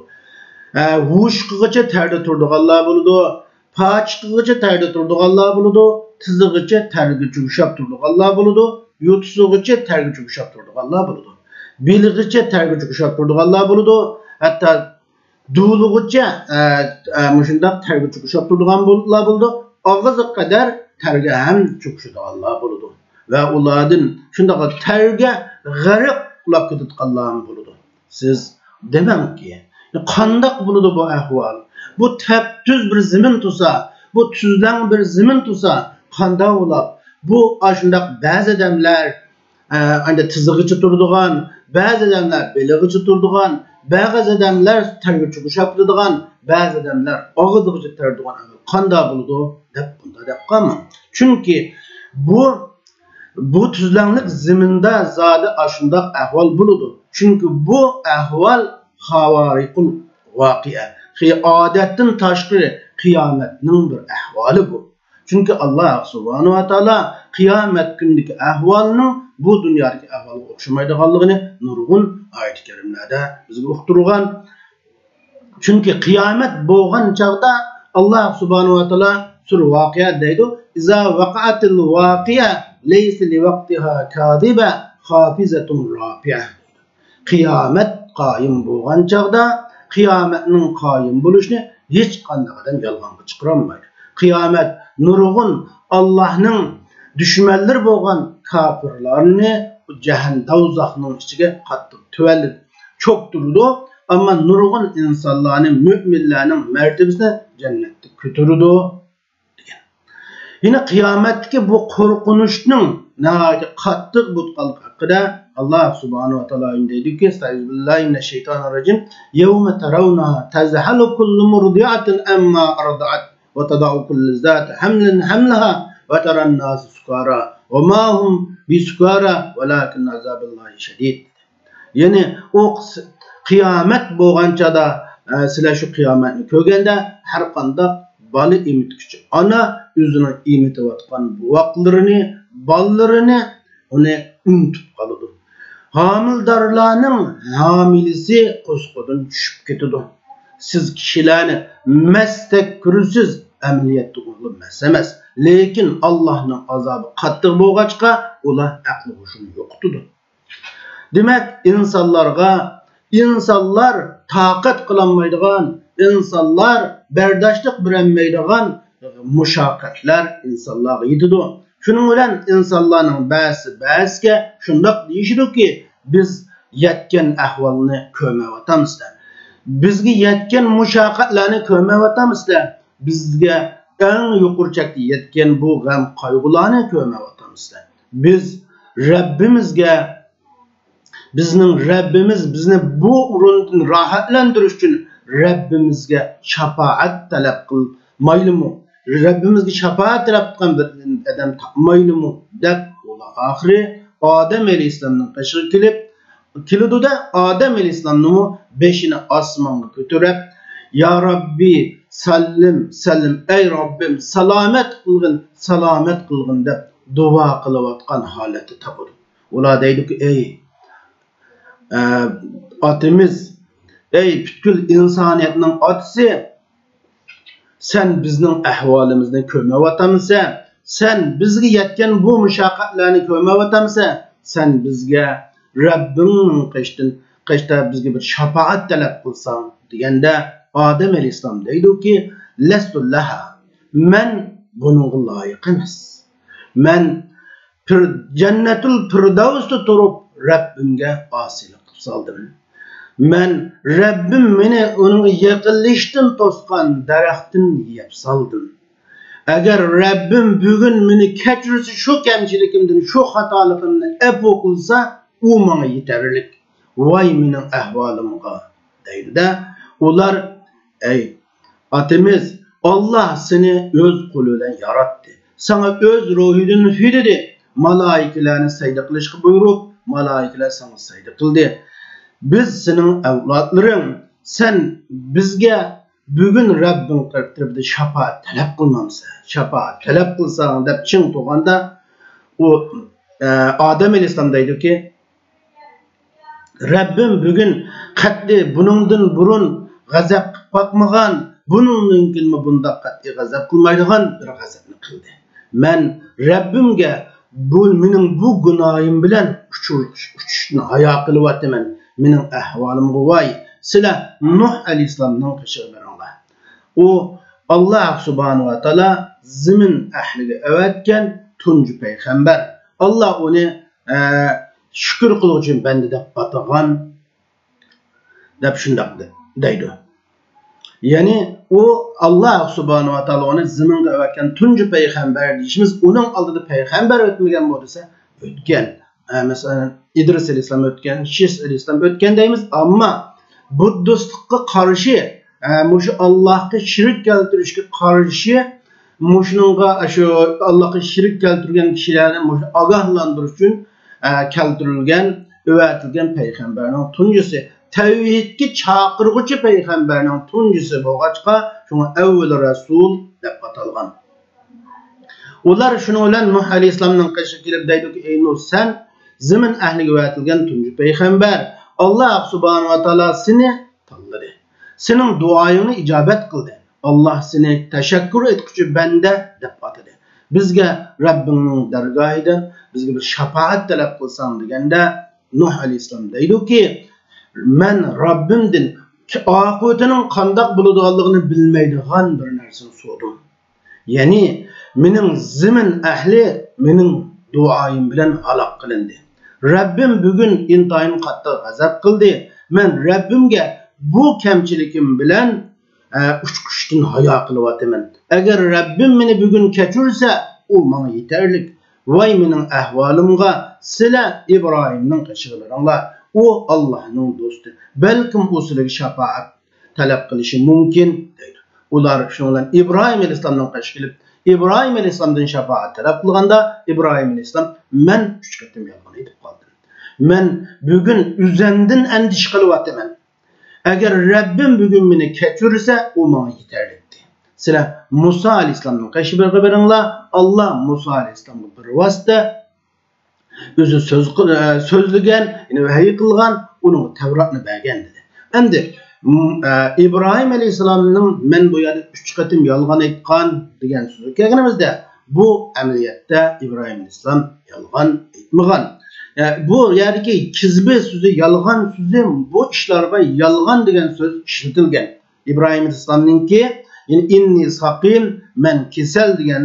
ئە، ھوشقىغىچە تەردە تۇرىدىغانلار بولىدۇ، پاچىقىغىچە تەردە تۇرىدىغانلار بولىدۇ، تىزىغىچە تەرگە چۆكۈشەپ تۇرىدىغانلار بولىدۇ، يوتىسىغىچە تەرگە چۆكۈشەپ تۇرىدىغانلار بولىدۇ، بېلىغىچە تەرگە چۆكۈشەپ تۇرىدىغانلار بولىدۇ، ھەتتا دۇلىغىچە، ئە، ئە، مۇشۇنداق تەرگە چۆكۈشۈپ تۇرىدىغان بولىدۇ. ئاغزىغا قەدەر تەرگە ھەم چۆكۈشىدىغانلار بولىدۇ. ۋە ئۇلاردىن شۇنداق تەرگە غەرق بولاپ كېتىدىغانلار بولىدۇ. سىز دېمەڭكى، قانداق بولىدۇ بۇ ئەھۋال؟ بۇ تەپتۈز بىر زېمىن تۇرسا، بۇ تۈزلەڭ بىر زېمىن تۇرسا، قانداق بولاپ، بۇ ئاشۇنداق بەزى ئادەملەر ئە، ئەندى تىزىغىچە تۇرىدىغان، بەزى ئادەملەر بېلىغىچە تۇرىدىغان، بەزى ئادەملەر تەرگە چۆكۈشەپ تۇرىدىغان، بەزى ئادەملەر ئاغزىغىچە تەرىدىغان ئەھۋال قانداق بولىدۇ دەپ، بۇنداق دەپ قالماڭ. چۈنكى بۇ، بۇ تۈزلەڭلىك زېمىندا زادى ئاشۇنداق ئەھۋال بولىدۇ. چۈنكى بۇ ئەھۋال خاۋارىقۇل ۋاقىئە، خى-، ئادەتتىن تاشقىرى قىيامەتنىڭ بىر ئەھۋالى بۇ. چۈنكى ئاللا سۇبھانەھۇ ۋە تائالا قىيامەت كۈنىدىكى ئەھۋالنىڭ بۇ دۇنيادىكى ئەھۋالغا ئوخشىمايدىغانلىقىنى نۇرغۇن ئايەت كەرىملەردە بىزگە ئۇقتۇرغان. چۈنكى قىيامەت بولغان چاغدا ئاللا سۇبھانەھۇ ۋە تائالا سۈرە ۋاقىئە دەيدۇ، «إذا وقعت الواقعة ليس لوقتها كاذبة خافضة رافعة.» قىيامەت قايىم بولغان چاغدا، قىيامەتنىڭ قايىم بولۇشىنى ھېچقانداق ئادەم يالغانغا چىقىرالمايدۇ. قىيامەت نۇرغۇن ئاللاھنىڭ دۈشمەنلىرى بولغان كاپىرلارنى جەھەن-، دوزاخنىڭ ئىچىگە قاتتىق تۆۋەنلىتىپ چۆكتۈرىدۇ، ئەمما نۇرغۇن ئىنسانلارنى، مۆمىنلەرنىڭ مەرتىۋىسىنى جەننەتتە كۆتۈرىدۇ. دېگەن. يەنە قىيامەتتىكى بۇ قورقۇنچنىڭ ناھايىتى قاتتىق بولىدىغانلىقى ھەققىدە ئاللا سۇبھانەھۇ ۋە تائالا دەيدۇكى، أعوذ بالله من الشيطان الرجيم، يوم ترونها تذهل كل مرضعة عما أرضعت وتضع كل ذات حمل حملها وترى الناس سكارى وما هم بسكارى ولكن عذاب الله شديد. يەنى ئۇ قىس-، قىيامەت بولغان چاغدا، ئە، سىلەر شۇ قىيامەتنى كۆرگەندە، ھەر قانداق بالا ئېمىتكۈچى ئانا ئۆزىنىڭ ئېمىتىۋاتقان بوۋاقلىرىنى، بالىلىرىنى، ئۇنى ئۇنتۇپ قالىدۇ. ھامىلىدارلارنىڭ ھامىلىسى قورسىقىدىن چۈشۈپ كېتىدۇ. سىز كىشىلەرنى مەستەك كۆرىسىز، ئەمەلىيەتتە ئۇلار مەس ئەمەس. لېكىن ئاللاھنىڭ ئازابى قاتتىق بولغاچقا، ئۇلار ئەقلى ھوشىنى يوقىتىدۇ. دېمەك، ئىنسانلارغا، ئىنسانلار تاقەت قىلالمايدىغان، ئىنسانلار بەرداشلىق بېرەلمەيدىغان مۇشەققەتلەر ئىنسانلارغا يېتىدۇ. شۇنىڭ بىلەن ئىنسانلارنىڭ بەزىسى بەزىسىگە شۇنداق دېيىشىدۇكى، بىز يەتكەن ئەھۋالنى كۆرمەيۋاتامسىلەر؟ بىزگە يەتكەن مۇشەققەتلەرنى كۆرمەيۋاتامسىلەر؟ بىزگە ئەڭ يۇقىرى چەككە يەتكەن بۇ غەم قايغۇلارنى كۆرمەيۋاتامسىلەر؟ بىز رەببىمىزگە، بىزنىڭ رەببىمىز بىزنى بۇ ئورۇندىن راھەتلەندۈرۈش ئۈچۈن رەببىمىزگە شاپائەت تەلەپ قىلمايلىمۇ؟ رەببىمىزگە شاپائەت تەلەپ قىلغان بىر ئادەم تاپمايلىمۇ؟ دەپ ئۇلار ئاخىرى ئادەم ئەلەيھىسسالامنىڭ قېشىغا كېلىپ، كېلىدۇ-دە، ئادەم ئەلەيھىسسالامنىمۇ بېشىنى ئاسمانغا كۆتۈرۈپ، يا رەببى، سەللىم، سەللىم، ئەي رەببىم، سالامەت قىلغىن، سالامەت قىلغىن دەپ دۇئا قىلىۋاتقان ھالەتتە تاپىدۇ. ئۇلار دەيدۇكى، ئەي، ئە، ئاتىمىز، ئەي پۈتكۈل ئىنسانىيەتنىڭ ئاتىسى، سەن بىزنىڭ ئەھۋالىمىزنى كۆرمەيۋاتامسەن؟ سەن بىزگە يەتكەن بۇ مۇشەققەتلەرنى كۆرمەيۋاتامسەن؟ سەن بىزگە رەببىڭنىڭ قېشىدىن، قېشىدا بىزگە بىر شاپائەت تەلەپ قىلساڭ، دېگەندە، ئادەم ئەلەيھىسسالام دەيدۇكى، لەستۇ لەھا، مەن بۇنىڭغا لايىق ئەمەس. مەن پىر-، جەننەتۇل پىردەۋستا تۇرۇپ، رەببىمگە ئاسىيلىق قىلىپ سالدىم. مەن، رەببىم مېنى ئۇنىڭغا يېقىنلىشىشتىن توسقان دەرەختىن يەپ سالدىم. ئەگەر رەببىم بۈگۈن مېنى كەچۈرسە، شۇ كەمچىلىكىمدىن، شۇ خاتالىقىمنى ئەپۇ قىلسا، ئۇ ماڭا يېتەرلىك. ۋاي مېنىڭ ئەھۋالىمغا! دەيدۇ-دە، ئۇلار، ئەي ئاتىمىز، ئاللا سېنى ئۆز قولى بىلەن ياراتتى. ساڭا ئۆز روھىدىن ئۈفلىدى. مالائىكىلەرنى سەجدە قىلىشقا بۇيرۇپ، مالائىكىلەر ساڭا سەجدە قىلدى. بىز سېنىڭ ئەۋلادلىرىڭ. سەن بىزگە بۈگۈن رەببىڭ تەرىپىدىن شاپائەت تەلەپ قىلمامسەن؟ شاپائەت تەلەپ قىلساڭ، دەپ چىڭ تۇرغاندا، ئۇ، ئە، ئادەم ئەلەيھىسسالام دەيدۇكى، رەببىم بۈگۈن قەتئىي بۇنىڭدىن بۇرۇن غەزەپ قىلىپ باقمىغان، بۇنىڭدىن كېيىنمۇ بۇنداق قەتئىي غەزەپ قىلمايدىغان بىر غەزەپنى قىلدى. مەن رەببىمگە بۇ، مېنىڭ بۇ گۇناھىم بىلەن ئۇچۇر-، ئۇچۇشتىن ھايا قىلىۋاتىمەن. مېنىڭ ئەھۋالىمغا ۋاي! سىلەر نۇھ ئەلەيھىسسالامنىڭ قېشىغا بېرىڭلار. ئۇ ئاللا سۇبھانەھۇ ۋە تائالا زېمىن ئەھلىگە ئەۋەتكەن تۇنجى پەيغەمبەر. ئاللا ئۇنى، ئە، شۈكۈر قىلغۇچى بەندە دەپ ئاتىغان، دەپ شۇنداق دە-، دەيدۇ. يەنى ئۇ ئاللا سۇبھانەھۇ ۋە تائالا ئۇنى زېمىنغا ئەۋەتكەن تۇنجى پەيغەمبەر دېيىشىمىز، ئۇنىڭ ئالدىدا پەيغەمبەر ئۆتمىگەنمۇ دېسە، ئۆتكەن. ئە، مەسىلەن، ئىدرىس ئەلەيھىسسالام ئۆتكەن، شىس ئەلەيھىسسالام ئۆتكەن دەيمىز، ئەمما بۇددىستلىققا قارشى، ئە، مۇشۇ ئاللاھقا شېرىك كەلتۈرۈشكە قارشى، مۇشۇنىڭغا، شۇ ئاللاھقا شېرىك كەلتۈرگەن كىشىلەرنى مۇشۇ ئاگاھلاندۇرۇش ئۈچۈن، ئە، كەلتۈرۈلگەن، ئەۋەتىلگەن پەيغەمبەرنىڭ تۇنجىسى، تەۋھىدكە چاقىرغۇچى پەيغەمبەرنىڭ تۇنجىسى بولغاچقا، شۇڭا ئەۋۋەل رەسۇل دەپ ئاتالغان. ئۇلار شۇنىڭ بىلەن نۇھ ئەلەيھىسسالامنىڭ قېشىغا كېلىپ دەيدۇكى، ئەي نۇھ، سەن زېمىن ئەھلىگە ئەۋەتىلگەن تۇنجى پەيغەمبەر. ئاللا سۇبھانەھۇ ۋە تائالا سېنى تاللىدى. سېنىڭ دۇئايىڭنى ئىجابەت قىلدى. ئاللا سېنى تەشەككۈر ئېيتقۇچى بەندە دەپ ئاتىدى. بىزگە رەببىڭنىڭ دەرگاھىدا بىزگە بىر شاپائەت تەلەپ قىلساڭ، دېگەندە، نۇھ ئەلەيھىسسالام دەيدۇكى، مەن رەببىمدىن ئاقىۋىتىنىڭ قانداق بولىدىغانلىقىنى بىلمەيدىغان بىر نەرسىنى سورىدىم. يەنى مېنىڭ زېمىن ئەھلى مېنىڭ دۇئايىم بىلەن ھالاك قىلىندى. رەببىم بۈگۈن ئىنتايىن قاتتىق غەزەپ قىلدى. مەن رەببىمگە بۇ كەمچىلىكىم بىلەن، ئە، ئۇچقۇچتىن ھايا قىلىۋاتىمەن. ئەگەر رەببىم مېنى بۈگۈن كەچۈرسە، ئۇ ماڭا يېتەرلىك. ۋاي مېنىڭ ئەھۋالىمغا، سىلەر ئىبراھىمنىڭ قېشىغا بېرىڭلار. ئۇ ئاللاھنىڭ دوستى. بەلكىم ئۇ سىلەرگە شاپائەت تەلەپ قىلىشى مۇمكىن، دەيدۇ. ئۇلار شۇنىڭ بىلەن ئىبراھىم ئەلەيھىسسالامنىڭ قېشىغا كېلىپ، ئىبراھىم ئەلەيھىسسالامدىن شاپائەت تەلەپ قىلغاندا، ئىبراھىم ئەلەيھىسسالام، مەن ئۈچ قېتىم يالغان ئېيتىپ قالدىم. مەن بۈگۈن ئۆزەمدىن ئەندىشە قىلىۋاتىمەن. ئەگەر رەببىم بۈگۈن مېنى كەچۈرسە، ئۇ ماڭا يېتەرلىكتى. سىلەر مۇسا ئەلەيھىسسالامنىڭ قېشىغا بېرىڭلار، ئاللا مۇسا ئەلەيھىسسالامغا بىر ۋاسىتە ئۆزى سۆز قىل-، ئە، سۆزلىگەن، يەنى ۋەھىي قىلغان، ئۇنىڭغا تەۋراتنى بەرگەن دېدى. ئەمدى، م-، ئە، ئىبراھىم ئەلەيھىسسالامنىڭ مەن بۇ يەردە ئۈچ قېتىم يالغان ئېيتقان دېگەن سۆزىگە كەلگىنىمىزدە، بۇ ئەمەلىيەتتە ئىبراھىم ئەلەيھىسسالام يالغان ئېيتمىغان. ئە، بۇ يەردىكى كىزبى سۆزى، يالغان سۆزى، بۇ ئىشلارغا يالغان دېگەن سۆز ئىشلىتىلگەن. ئىبراھىم ئەلەيھىسسالامنىڭكى، يەنى «ئىننى سەقىم»، مەن كېسەل دېگەن،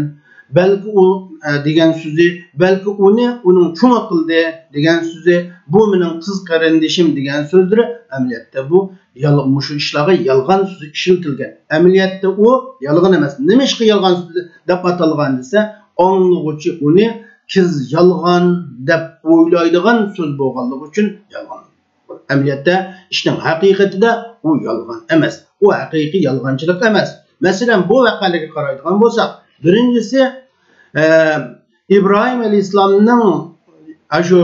بەلكى ئۇ، ئە، دېگەن سۆزى، بەلكى ئۇنى ئۇنىڭ چوڭى قىلدى دېگەن سۆزى، بۇ مېنىڭ قىز قېرىندىشىم دېگەن سۆزلىرى، ئەمەلىيەتتە بۇ يال-، مۇشۇ ئىشلارغا يالغان سۆزى ئىشلىتىلگەن. ئەمەلىيەتتە ئۇ يالغان ئەمەس. نېمىشقا يالغان سۆزى دەپ ئاتالغان دېسە، ئاڭلىغۇچى ئۇنى قىز يالغان دەپ ئويلايدىغان سۆز بولغانلىقى ئۈچۈن يالغان. ئەمەلىيەتتە ئىشنىڭ ھەقىقىتىدە ئۇ يالغان ئەمەس. ئۇ ھەقىقىي يالغانچىلىق ئەمەس. مەسىلەن، بۇ ۋەقەلەرگە قارايدىغان بولساق، بىرىنچىسى، ئە، ئىبراھىم ئەلەيھىسسالامنىڭ ئاشۇ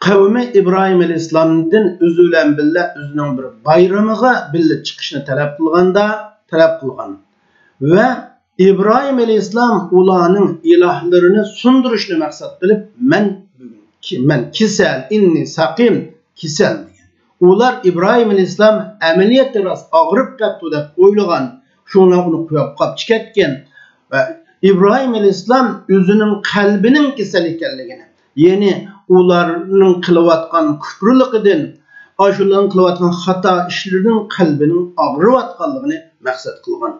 قەۋمى ئىبراھىم ئەلەيھىسسالامدىن ئۆزى بىلەن بىللە ئۆزىنىڭ بىر بايرىمىغا بىللە چىقىشنى تەلەپ قىلغاندا، تەلەپ قىلغان ۋە ئىبراھىم ئەلەيھىسسالام ئۇلارنىڭ ئىلاھلىرىنى سۇندۇرۇشنى مەقسەت قىلىپ، «مەن، مەن كېسەل، ئىننى سەقىم، كېسەل» دېگەن. ئۇلار ئىبراھىم ئەلەيھىسسالام ئەمەلىيەتتە راست ئاغرىپ قاپتۇ دەپ ئويلىغان، شۇڭا ئۇنى قويۇپ قاپتىكەن. ۋە ئىبراھىم ئەلەيھىسسالام ئۆزىنىڭ قەلبىنىڭ كېسەل ئىكەنلىكىنى، يەنى ئۇلارنىڭ قىلىۋاتقان كۇپرىلىقىدىن، ئاشۇلارنىڭ قىلىۋاتقان خاتا ئىشلىرىدىن قەلبىنىڭ ئاغرىۋاتقانلىقىنى مەقسەت قىلغان.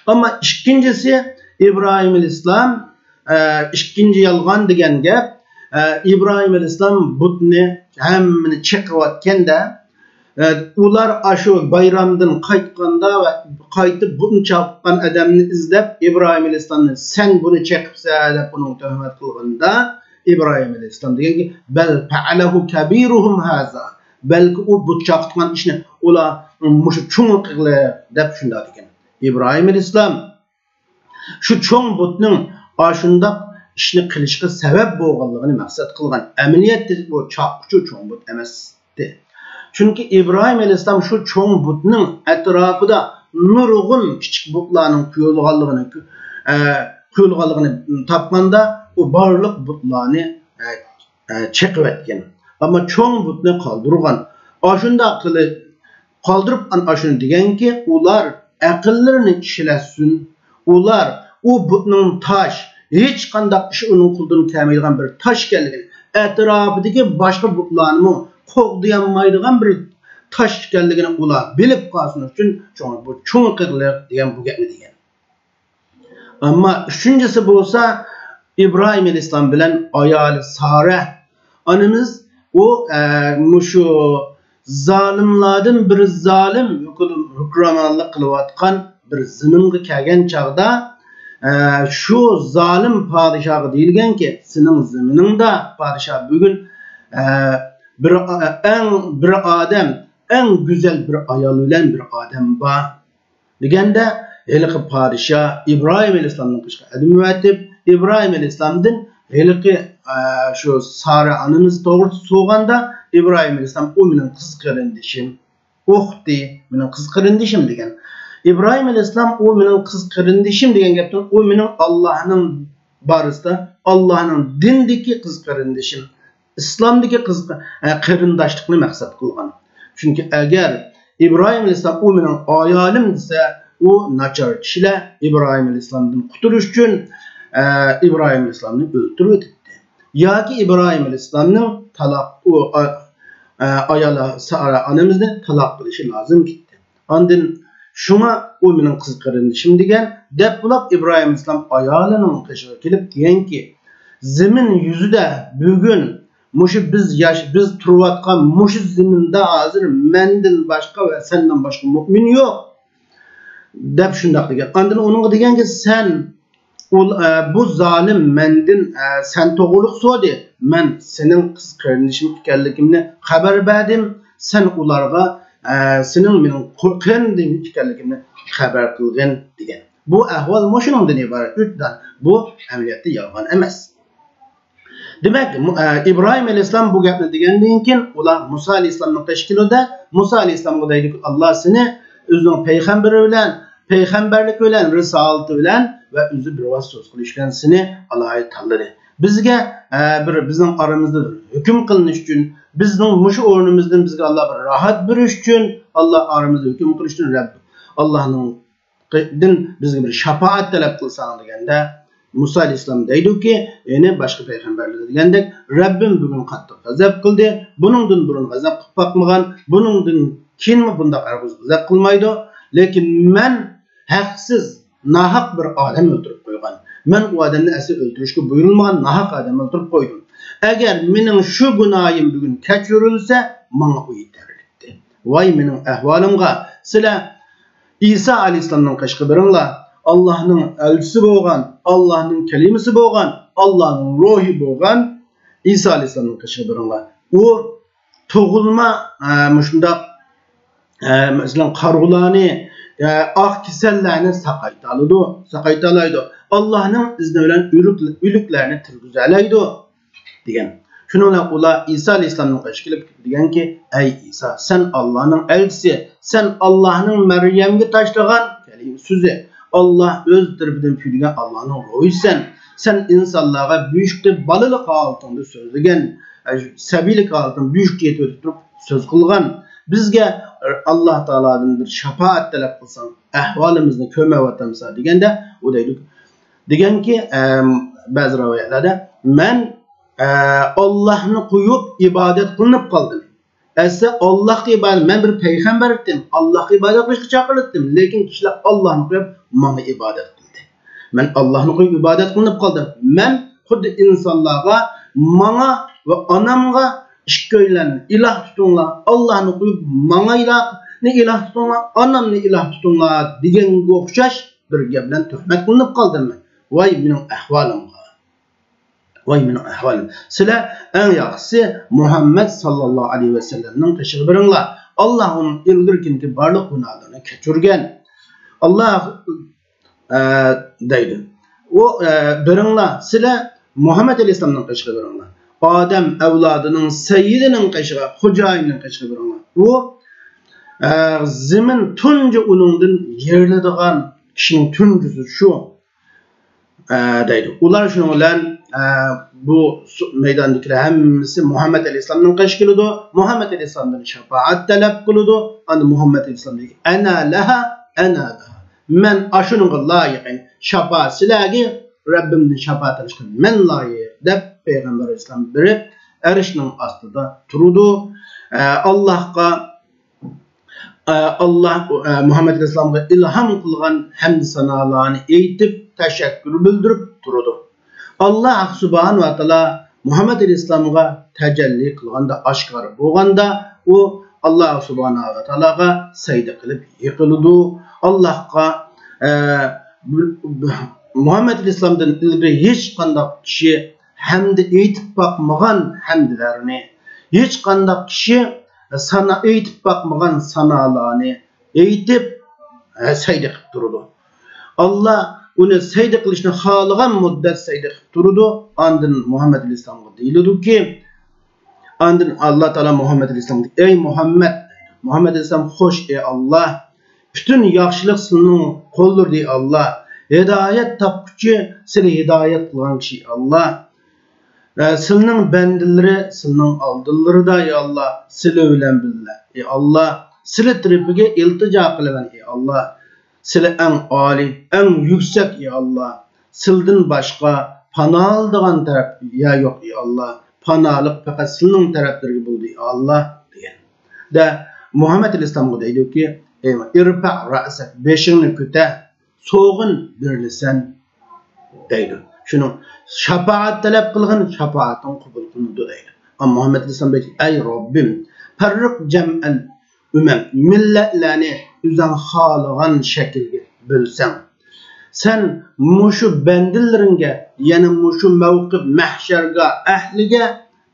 ئەمما ئىككىنچىسى، ئىبراھىم ئەلەيھىسسالام، ئە، ئىككىنچى يالغان دېگەن گەپ، ئە، ئىبراھىم ئەلەيھىسسالام بۇتنى ھەممىنى چېقىۋەتكەندە، ئە، ئۇلار ئاشۇ بايرامدىن قايتقاندا ۋە قايتىپ بۇتنى چاققان ئادەمنى ئىزدەپ، ئىبراھىم ئەلەيھىسسالامنى، «سەن بۇنى چېقىپسەن» دەپ ئۇنىڭغا تۆھمەت قىلغاندا، ئىبراھىم ئەلەيھىسسالام دېگەنكى، «بەل پەئەلەھۇ كەبىرۇھۇم ھازا»، بەلكى ئۇ بۇت چاقىتقان ئىشنى ئۇلار مۇشۇ چوڭى قىلغان دەپ شۇنداق دېگەن. ئىبراھىم ئەلەيھىسسالام شۇ چوڭ بۇتنىڭ ئاشۇنداق ئىشنى قىلىشقا سەۋەب بولغانلىقىنى مەقسەت قىلغان. ئەمەلىيەتتە بۇ چاققۇچى چوڭ بۇت ئەمەستى. چۈنكى ئىبراھىم ئەلەيھىسسالام شۇ چوڭ بۇتنىڭ ئەتراپىدا نۇرغۇن كىچىك بۇتلارنىڭ قويۇلغانلىقىنى، ئە، قويۇلغانلىقىنى تاپقاندا، ئۇ بارلىق بۇتلارنى، ئە، ئە، چېقىۋەتكەن. ئەمما چوڭ بۇتنى قالدۇرغان. ئاشۇنداق قىلىپ، قالدۇرۇپ ئاشۇنى دېگەنكى، ئۇلار ئەقىللىرىنى ئىشلەتسۇن. ئۇلار ئۇ بۇتنىڭ تاش، ھېچقانداق ئىش ئۇنىڭ قولىدىن كەلمەيدىغان بىر تاش ئىكەنلىكىنى، ئەتراپىدىكى باشقا بۇتلارنىمۇ قوغدىيالمايدىغان بىر تاش ئىكەنلىكىنى ئۇلار بىلىپ قالسۇن ئۈچۈن، شۇڭا بۇ چوڭ قىلغىلى دېگەن بۇ گەپنى دېگەن. ئەمما ئۈچىنچىسى بولسا، ئىبراھىم ئەلەيھىسسالام بىلەن ئايالى سارە ئانىمىز، ئۇ، ئە، مۇشۇ زالىملاردىن بىر زالىم ھۆكۈم-، ھۆكۈمرانلىق قىلىۋاتقان بىر زېمىنغا كەلگەن چاغدا، ئە، شۇ زالىم پادىشاھقا دېيىلگەنكى، «سېنىڭ زېمىنىڭدا، پادىشاھ، بۈگۈن، ئە، بىر، ئە، ئەڭ بىر ئادەم، ئەڭ گۈزەل بىر ئايال بىلەن بىر ئادەم بار» دېگەندە، ھېلىقى پادىشاھ ئىبراھىم ئەلەيھىسسالامنىڭ قېشىغا ئەدىمىۋېتىپ، ئىبراھىم ئەلەيھىسسالامدىن ھېلىقى، ئە، شۇ سارە ئانىمىز توغرىسىدا سورىغاندا، ئىبراھىم ئەلەيھىسسالام، «ئۇ مېنىڭ قىز قېرىندىشىم، ئۇختى، مېنىڭ قىز قېرىندىشىم» دېگەن. ئىبراھىم ئەلەيھىسسالام، «ئۇ مېنىڭ قىز قېرىندىشىم» دېگەن گەپتىن، «ئۇ مېنىڭ ئاللاھنىڭ بارىسىدا، ئاللاھنىڭ دىنىدىكى قىز قېرىندىشىم، ئىسلامدىكى قىز، ئە، قېرىنداشلىقنى مەقسەت قىلغان. چۈنكى ئەگەر ئىبراھىم ئەلەيھىسسالام، «ئۇ مېنىڭ ئايالىم» دېسە، ئۇ ناچار كىشىلەر ئىبراھىم ئەلەيھىسسالامدىن قۇتۇلۇش ئۈچۈن، ئە، ئىبراھىم ئەلەيھىسسالامنى ئۆلتۈرۈۋېتىپتۇ. ياكى ئىبراھىم ئەلەيھىسسالامنىڭ تالاق، ئۇ، ئا-، ئە، ئايالى سارا ئانىمىزنى تالاق قىلىشى لازىم كېتىپتۇ. ئاندىن شۇڭا ئۇ مېنىڭ قىز قېرىندىشىم دېگەن، دەپ بولۇپ ئىبراھىم ئەلەيھىسسالام ئايالىنىڭ قېشىغا كېلىپ دېگەنكى، زېمىن يۈزىدە بۈگۈن مۇشۇ بىز ياش-، بىز تۇرۇۋاتقان مۇشۇ زېمىندا ھازىر مەندىن باشقا ۋە سەندىن باشقا مۇئمىن يوق، دەپ شۇنداق دېگەن. ئاندىن ئۇنىڭغا دېگەنكى، سەن ئۇل-، ئە، بۇ زالىم مەندىن، ئە، سەن توغرىلىق سورىدى. مەن سېنىڭ قىز قېرىندىشىڭ ئىكەنلىكىمنى خەۋەر بەردىم. سەن ئۇلارغا، ئە، سېنىڭ مېنىڭ قو-، قېرىندىشىم ئىكەنلىكىمنى خەۋەر قىلغىن، دېگەن. بۇ ئەھۋال مۇشۇنىڭدىن ئىبارەت. ئۈچ دان. بۇ ئەمەلىيەتتە يالغان ئەمەس. دېمەك، مۇ-، ئە، ئىبراھىم ئەلەيھىسسالام بۇ گەپنى دېگەندىن كېيىن، ئۇلار مۇسا ئەلەيھىسسالامنىڭ قېشىغا كېلىدۇ. مۇسا ئەلەيھىسسالامغا دەيدۇكى، «ئاللا سېنى ئۆزىنىڭ پەيغەمبىرى بىلەن، پەيغەمبەرلىكى بىلەن، رىسالىتى بىلەن ۋە ئۆزى بىر ۋاسىتە سۆز قىلىش بىلەن سېنى ئالاھىدە تاللىدى. بىزگە، ئە، بىر بىزنىڭ ئارىمىزدا ھۆكۈم قىلىنىش ئۈچۈن، بىزنىڭ مۇشۇ ئورنىمىزدىن بىزگە ئاللا بىر راھەت بېرىش ئۈچۈن، ئاللا ئارىمىزدا ھۆكۈم قىلىش ئۈچۈن رەب-، ئاللانىڭ دىن بىزگە بىر شاپائەت تەلەپ قىلساڭ» دېگەندە، مۇسا ئەلەيھىسسالام دەيدۇكى، يەنى باشقا پەيغەمبەرلەر دېگەندەك، «رەببىم بۈگۈن قاتتىق غەزەپ قىلدى، بۇنىڭدىن بۇرۇن غەزەپ قىلىپ باقمىغان، بۇنىڭدىن كېيىنمۇ بۇنداق ھەرگىز غەزەپ قىلمايدۇ. لېكىن مەن ھەقسىز، ناھەق بىر ئادەم ئۆلتۈرۈپ قويغان. مەن ئۇ ئادەمنى ئەسلى ئۆلتۈرۈشكە بۇيرۇلمىغان، ناھەق ئادەم ئۆلتۈرۈپ قويدۇم. ئەگەر مېنىڭ شۇ گۇناھىم بۈگۈن كەچۈرۈلسە، ماڭا ئۇ يېتەرلىكتى. ۋاي مېنىڭ ئەھۋالىمغا! سىلەر ئىسا ئەلەيھىسسالامنىڭ قېشىغا بېرىڭلار. ئاللاھنىڭ ئەلچىسى بولغان، ئاللاھنىڭ كەلىمىسى بولغان، ئاللاھنىڭ روھى بولغان ئىسا ئەلەيھىسسالامنىڭ قېشىغا بېرىڭلار. ئۇ تۇغۇلما، ئە، مۇشۇنداق، ئە، مەسىلەن، قارىغۇلارنى، ئە، ئاق كېسەللەرنى ساقايتالىدۇ، ساقايتالايدۇ. ئاللاھنىڭ ئىزنى بىلەن ئۆلۈك-، ئۆلۈكلەرنى تىرگۈزەلەيدۇ، دېگەن. شۇنىڭ بىلەن ئۇلار ئىسا ئەلەيھىسسالامنىڭ قېشىغا كېلىپ دېگەنكى، ئەي ئىسا، سەن ئاللاھنىڭ ئەلچىسى، سەن ئاللاھنىڭ مەريەمگە تاشلىغان كەلىمە سۆزى، ئاللاھ ئۆز تەرىپىدىن پۈيلىگەن ئاللاھنىڭ روھىسەن. سەن ئىنسانلارغا بۆشۈكتە بالىلىق ھالىتىڭدە سۆزلىگەن، ئە، سەبىيلىك ھالىتىڭ بۆشۈكتە يېتىۋېتىپ تۇرۇپ سۆز قىلغان. بىزگە ئاللاھ تائالادىن بىر شاپائەت تەلەپ قىلساڭ، ئەھۋالىمىزنى كۆرمەيۋاتامسەن دېگەندە، ئۇ دەيدۇ، دېگەنكى، ئەم، بەزى رىۋايەتلەردە، مەن، ئە، ئاللاھنى قويۇپ ئىبادەت قىلىنىپ قالدىم. ئەسلى ئاللاھقا ئىبادەت، مەن بىر پەيغەمبەر ئىدىم، ئاللاھقا ئىبادەت قىلىشقا چاقىرىلدىم، لېكىن كىشىلەر ئاللاھنى قويۇپ ماڭا ئىبادەت قىلدى. مەن ئاللاھنى قويۇپ ئىبادەت قىلىنىپ قالدىم. مەن خۇددى ئىنسانلارغا، ماڭا ۋە ئانامغا ئىككىيلەننى ئىلاھ تۇتۇڭلار، ئاللاھنى قويۇپ ماڭايلارنى ئىلاھ تۇتۇڭلار، ئانامنى ئىلاھ تۇتۇڭلار دېگەنگە ئوخشاش بىر گەپ بىلەن تۆھمەت قىلىنىپ قالدىم مەن. ۋاي مېنىڭ ئەھۋالىمغا! ۋاي مېنىڭ ئەھۋالىم! سىلەر ئەڭ ياخشىسى مۇھەممەد ساللاللاھۇ ئەلەيھى ۋەسەللەمنىڭ قېشىغا بېرىڭلار. ئاللاھ ئۇنىڭ ئىلگىرىكىدىكى بارلىق گۇناھلىرىنى كەچۈرگەن. ئاللاھ، ئە، دەيدۇ. ئۇ، ئە، بېرىڭلار، سىلەر مۇھەممەد ئەلەيھىسسالامنىڭ قېشىغا بېرىڭلار. ئادەم ئەۋلادىنىڭ سەييىدىنىڭ قېشىغا، خوجايىنىنىڭ قېشىغا بېرىڭلار. ئۇ، ئە، زېمىن تۇنجى ئۇنىڭدىن يېرىلىدىغان كىشىنىڭ تۇنجىسى شۇ. ئە، دەيدۇ. ئۇلار شۇنىڭ بىلەن، ئە، بۇ سۇ-، مەيداندىكىلەر ھەممىسى مۇھەممەد ئەلەيھىسسالامنىڭ قېشىغا كېلىدۇ، مۇھەممەد ئەلەيھىسسالامدىن شاپائەت تەلەپ قىلىدۇ. ئاندىن مۇھەممەد ئەلەيھىسسالام دەيدۇ، «ئەنا لەھا، ئەنا لەھا. مەن ئاشۇنىڭغا لايىق، يەنى شاپائەت سىلەرگە رەببىمدىن شاپائەت ئېلىشقا مەن لايىق» دەپ پەيغەمبەر ئەلەيھىسسالام بېرىپ ئەرشنىڭ ئاستىدا تۇرىدۇ. ئە، ئاللاھقا ئاللاھ مۇھەممەد ئەلەيھىسسالامغا ئىلھام قىلغان ھەمدۇ سانالارنى ئېيتىپ، تەشەككۈر بىلدۈرۈپ تۇرىدۇ. ئاللاھ سۇبھانەھۇ ۋە تائالا مۇھەممەد ئەلەيھىسسالامغا تەجەللى قىلغاندا، ئاشكارا بولغاندا، ئۇ ئاللاھ سۇبھانەھۇ ۋە تائالاغا سەجدە قىلىپ يىقىلىدۇ. ئاللاھقا، ئە، بۇ-، بۇ-، مۇھەممەد ئەلەيھىسسالامدىن ئىلگىرى ھېچقانداق كىشى ھەمدە ئېيتىپ باقمىغان ھەمدىلەرنى، ھېچقانداق كىشى سانا-، ئېيتىپ باقمىغان سانالارنى ئېيتىپ، ھە، سەجدە قىلىپ تۇرىدۇ. ئاللاھ ئۇنى سەجدە قىلىشنى خالىغان مۇددەت سەجدە قىلىپ تۇرىدۇ. ئاندىن مۇھەممەد ئەلەيھىسسالامغا دېيىلىدۇكى، ئاندىن ئاللاھ تائالا مۇھەممەد ئەلەيھىسسالامغا، «ئەي مۇھەممەد!» دەيدۇ. مۇھەممەد ئەلەيھىسسالام، «خوش، ئەي ئاللاھ! پۈتۈن ياخشىلىق سېنىڭ قوللىرىدا، ئەي ئاللاھ! ھىدايەت تاپقۇچى سېنى ھىدايەت قىلغان كىشى، ئەي ئاللاھ! ئە، سىلىنىڭ بەندىلىرى سىلىنىڭ ئالدىلىرىدا، ئەي ئاللاھ، سىلى بىلەن بىللە، ئەي ئاللاھ، سىلى تەرىپىگە ئىلتىجا قىلىمەن، ئەي ئاللاھ، سىلى ئەڭ ئالىي، ئەڭ يۈكسەك، ئەي ئاللاھ، سىلىدىن باشقا پانالىدىغان تەرەپ يەر يوق، ئەي ئاللاھ، پانالىق پەقەت سىلىنىڭ تەرەپلىرىگە بولدى، ئەي ئاللاھ» دېگەن. دە، مۇھەممەد ئەلەيھىسسالامغا دەيدۇكى، «ئەي، ارفع رأسك، بېشىڭنى كۆتەر، سوغۇن بېرىلىسەن» دەيدۇ. شۇنىڭ شاپائەت تەلەپ قىلغىن، شاپائەتىڭ قوبۇل قىلىنىدۇ دەيدۇ. ئەمما مۇھەممەد ئەلەيھىسسالام دەيدۇ، «ئەي رەببىم، پەررىق جەمئەل ئۈمەم، مىللەتلەرنى ئۆزۈڭ خالىغان شەكىلگە بۆلسەڭ، سەن مۇشۇ بەندىلىرىڭگە، يەنى مۇشۇ مەۋقىپ مەھشەرگاھ ئەھلىگە،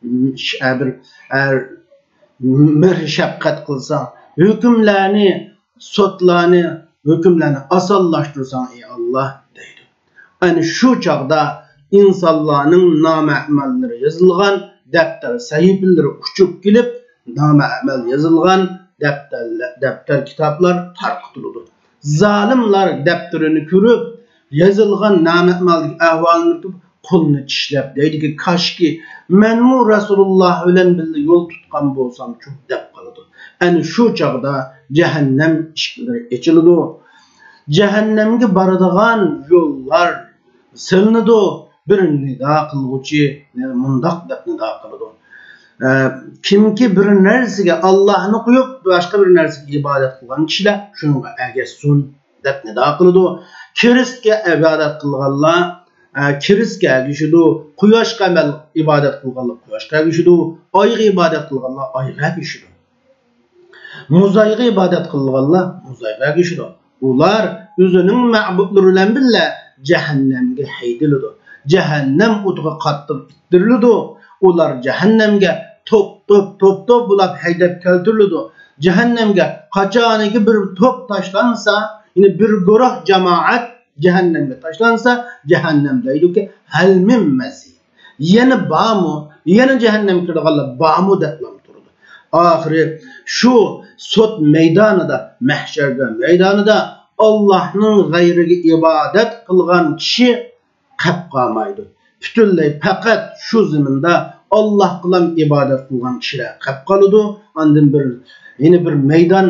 م-، ش-، ئە، بىر، ئە، مېھىر شەپقەت قىلساڭ، ھۆكۈملەرنى، سوتلارنى، ھۆكۈملەرنى ئاسانلاشتۇرساڭ، ئەي ئاللاھ» دەيدۇ. ئەنە شۇ چاغدا ئىنسانلارنىڭ نامە ئەمەللىرى يېزىلغان دەپتەر سەھىپىلىرى ئۇچۇپ كېلىپ، نامە ئەمەل يېزىلغان دەپتەرلە-، دەپتەر كىتابلار تارقىتىلىدۇ. زالىملار دەپتىرىنى كۆرۈپ، يېزىلغان نامە ئەمەلدىكى ئەھۋالنى كۆرۈپ، قولىنى چىشلەپ دەيدىكى، «كاشكى، مەنمۇ رەسۇلۇللاھ بىلەن بىللە يول تۇتقان بولسامچۇ» دەپ قالىدۇ. ئەنە شۇ چاغدا جەھەننەم ئىشىكلىرى ئېچىلىدۇ. جەھەننەمگە بارىدىغان يوللار سېلىنىدۇ. بىر نىدا قىلغۇچى مۇنداق دەپ نىدا قىلىدۇ. ئە، كىمكى بىر نەرسىگە، ئاللاھنى قويۇپ، باشقا بىر نەرسىگە ئىبادەت قىلغان كىشىلەر شۇنىڭغا ئەگەشسۇن، دەپ نىدا قىلىدۇ. كىرىستكە ئىبادەت قىلغانلار، ئە، كىرىستكە ئەگىشىدۇ. قۇياشقا ئەمەل، ئىبادەت قىلغانلار قۇياشقا ئەگىشىدۇ. ئايغا ئىبادەت قىلغانلار ئايغا ئەگىشىدۇ. مۇزايغا ئىبادەت قىلغانلار مۇزايغا ئەگىشىدۇ. ئۇلار ئۆزىنىڭ مەبۇدلىرى بىلەن بىللە جەھەننەمگە ھەيدىلىدۇ. جەھەننەم ئوتىغا قاتتىق ئىتتىرىلىدۇ. ئۇلار جەھەننەمگە توپ، توپ، توپ، توپ بولاپ ھەيدەپ كەلتۈرۈلىدۇ. جەھەننەمگە قاچانكى بىر توپ تاشلانسا، يەنى بىر گۇرۇھ جامائەت جەھەننەمگە تاشلانسا، جەھەننەم دەيدۇكى، ھەل مىن مەزىد؟ يەنە بارمۇ؟ يەنە جەھەننەمگە كىرىدىغانلار بارمۇ؟ دەپلا تۇرىدۇ. ئاخىرى شۇ سوت مەيدانىدا، مەھشەرگە مەيدانىدا ئاللاھنىڭ غەيرىگە ئىبادەت قىلغان كىشى قېلىپ قالمايدۇ. پۈتۈنلەي پەقەت شۇ زېمىندا ئاللاھقىلام ئىبادەت قىلغان كىشىلەر قېلىپ قالىدۇ. ئاندىن بىر، يەنە بىر مەيدان،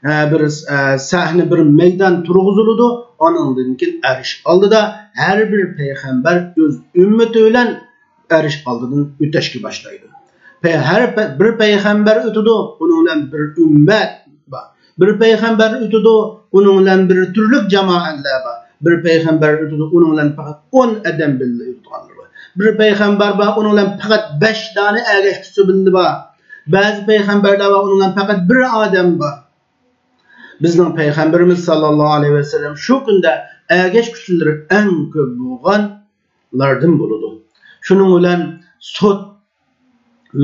ئە، بىر، ئە، سەھنە، بىر مەيدان تۇرغۇزۇلىدۇ. ئانىڭدىن كېيىن ئەرش ئالدىدا ھەر بىر پەيغەمبەر ئۆز ئۈممىتى بىلەن ئەرش ئالدىدىن ئۆتەشكە باشلايدۇ. پەي-، ھەر پە-، بىر پەيغەمبەر ئۆتىدۇ، ئۇنىڭ بىلەن بىر ئۈممەت بار. بىر پەيغەمبەر ئۆتىدۇ، ئۇنىڭ بىلەن بىر تۈرلۈك جامائەتلەر بار. بىر پەيغەمبەر ئۆتىدۇ، ئۇنىڭ بىلەن پەقەت ئون ئادەم بىللە يۈرىدىغانلار بار. بىر پەيغەمبەر بار، ئۇنىڭ بىلەن پەقەت بەش دانە ئەگەشكۈچى بىللە بار. بەزى پەيغەمبەرلەر بار، ئۇنىڭ بىلەن پەقەت بىر ئادەم بار. بىزنىڭ پەيغەمبىرىمىز ساللاللاھۇ ئەلەيھى ۋەسەللەم شۇ كۈندە ئەگەشكۈچىلىرى ئەڭ كۆپ بولغانلاردىن بولىدۇ. شۇنىڭ بىلەن سوت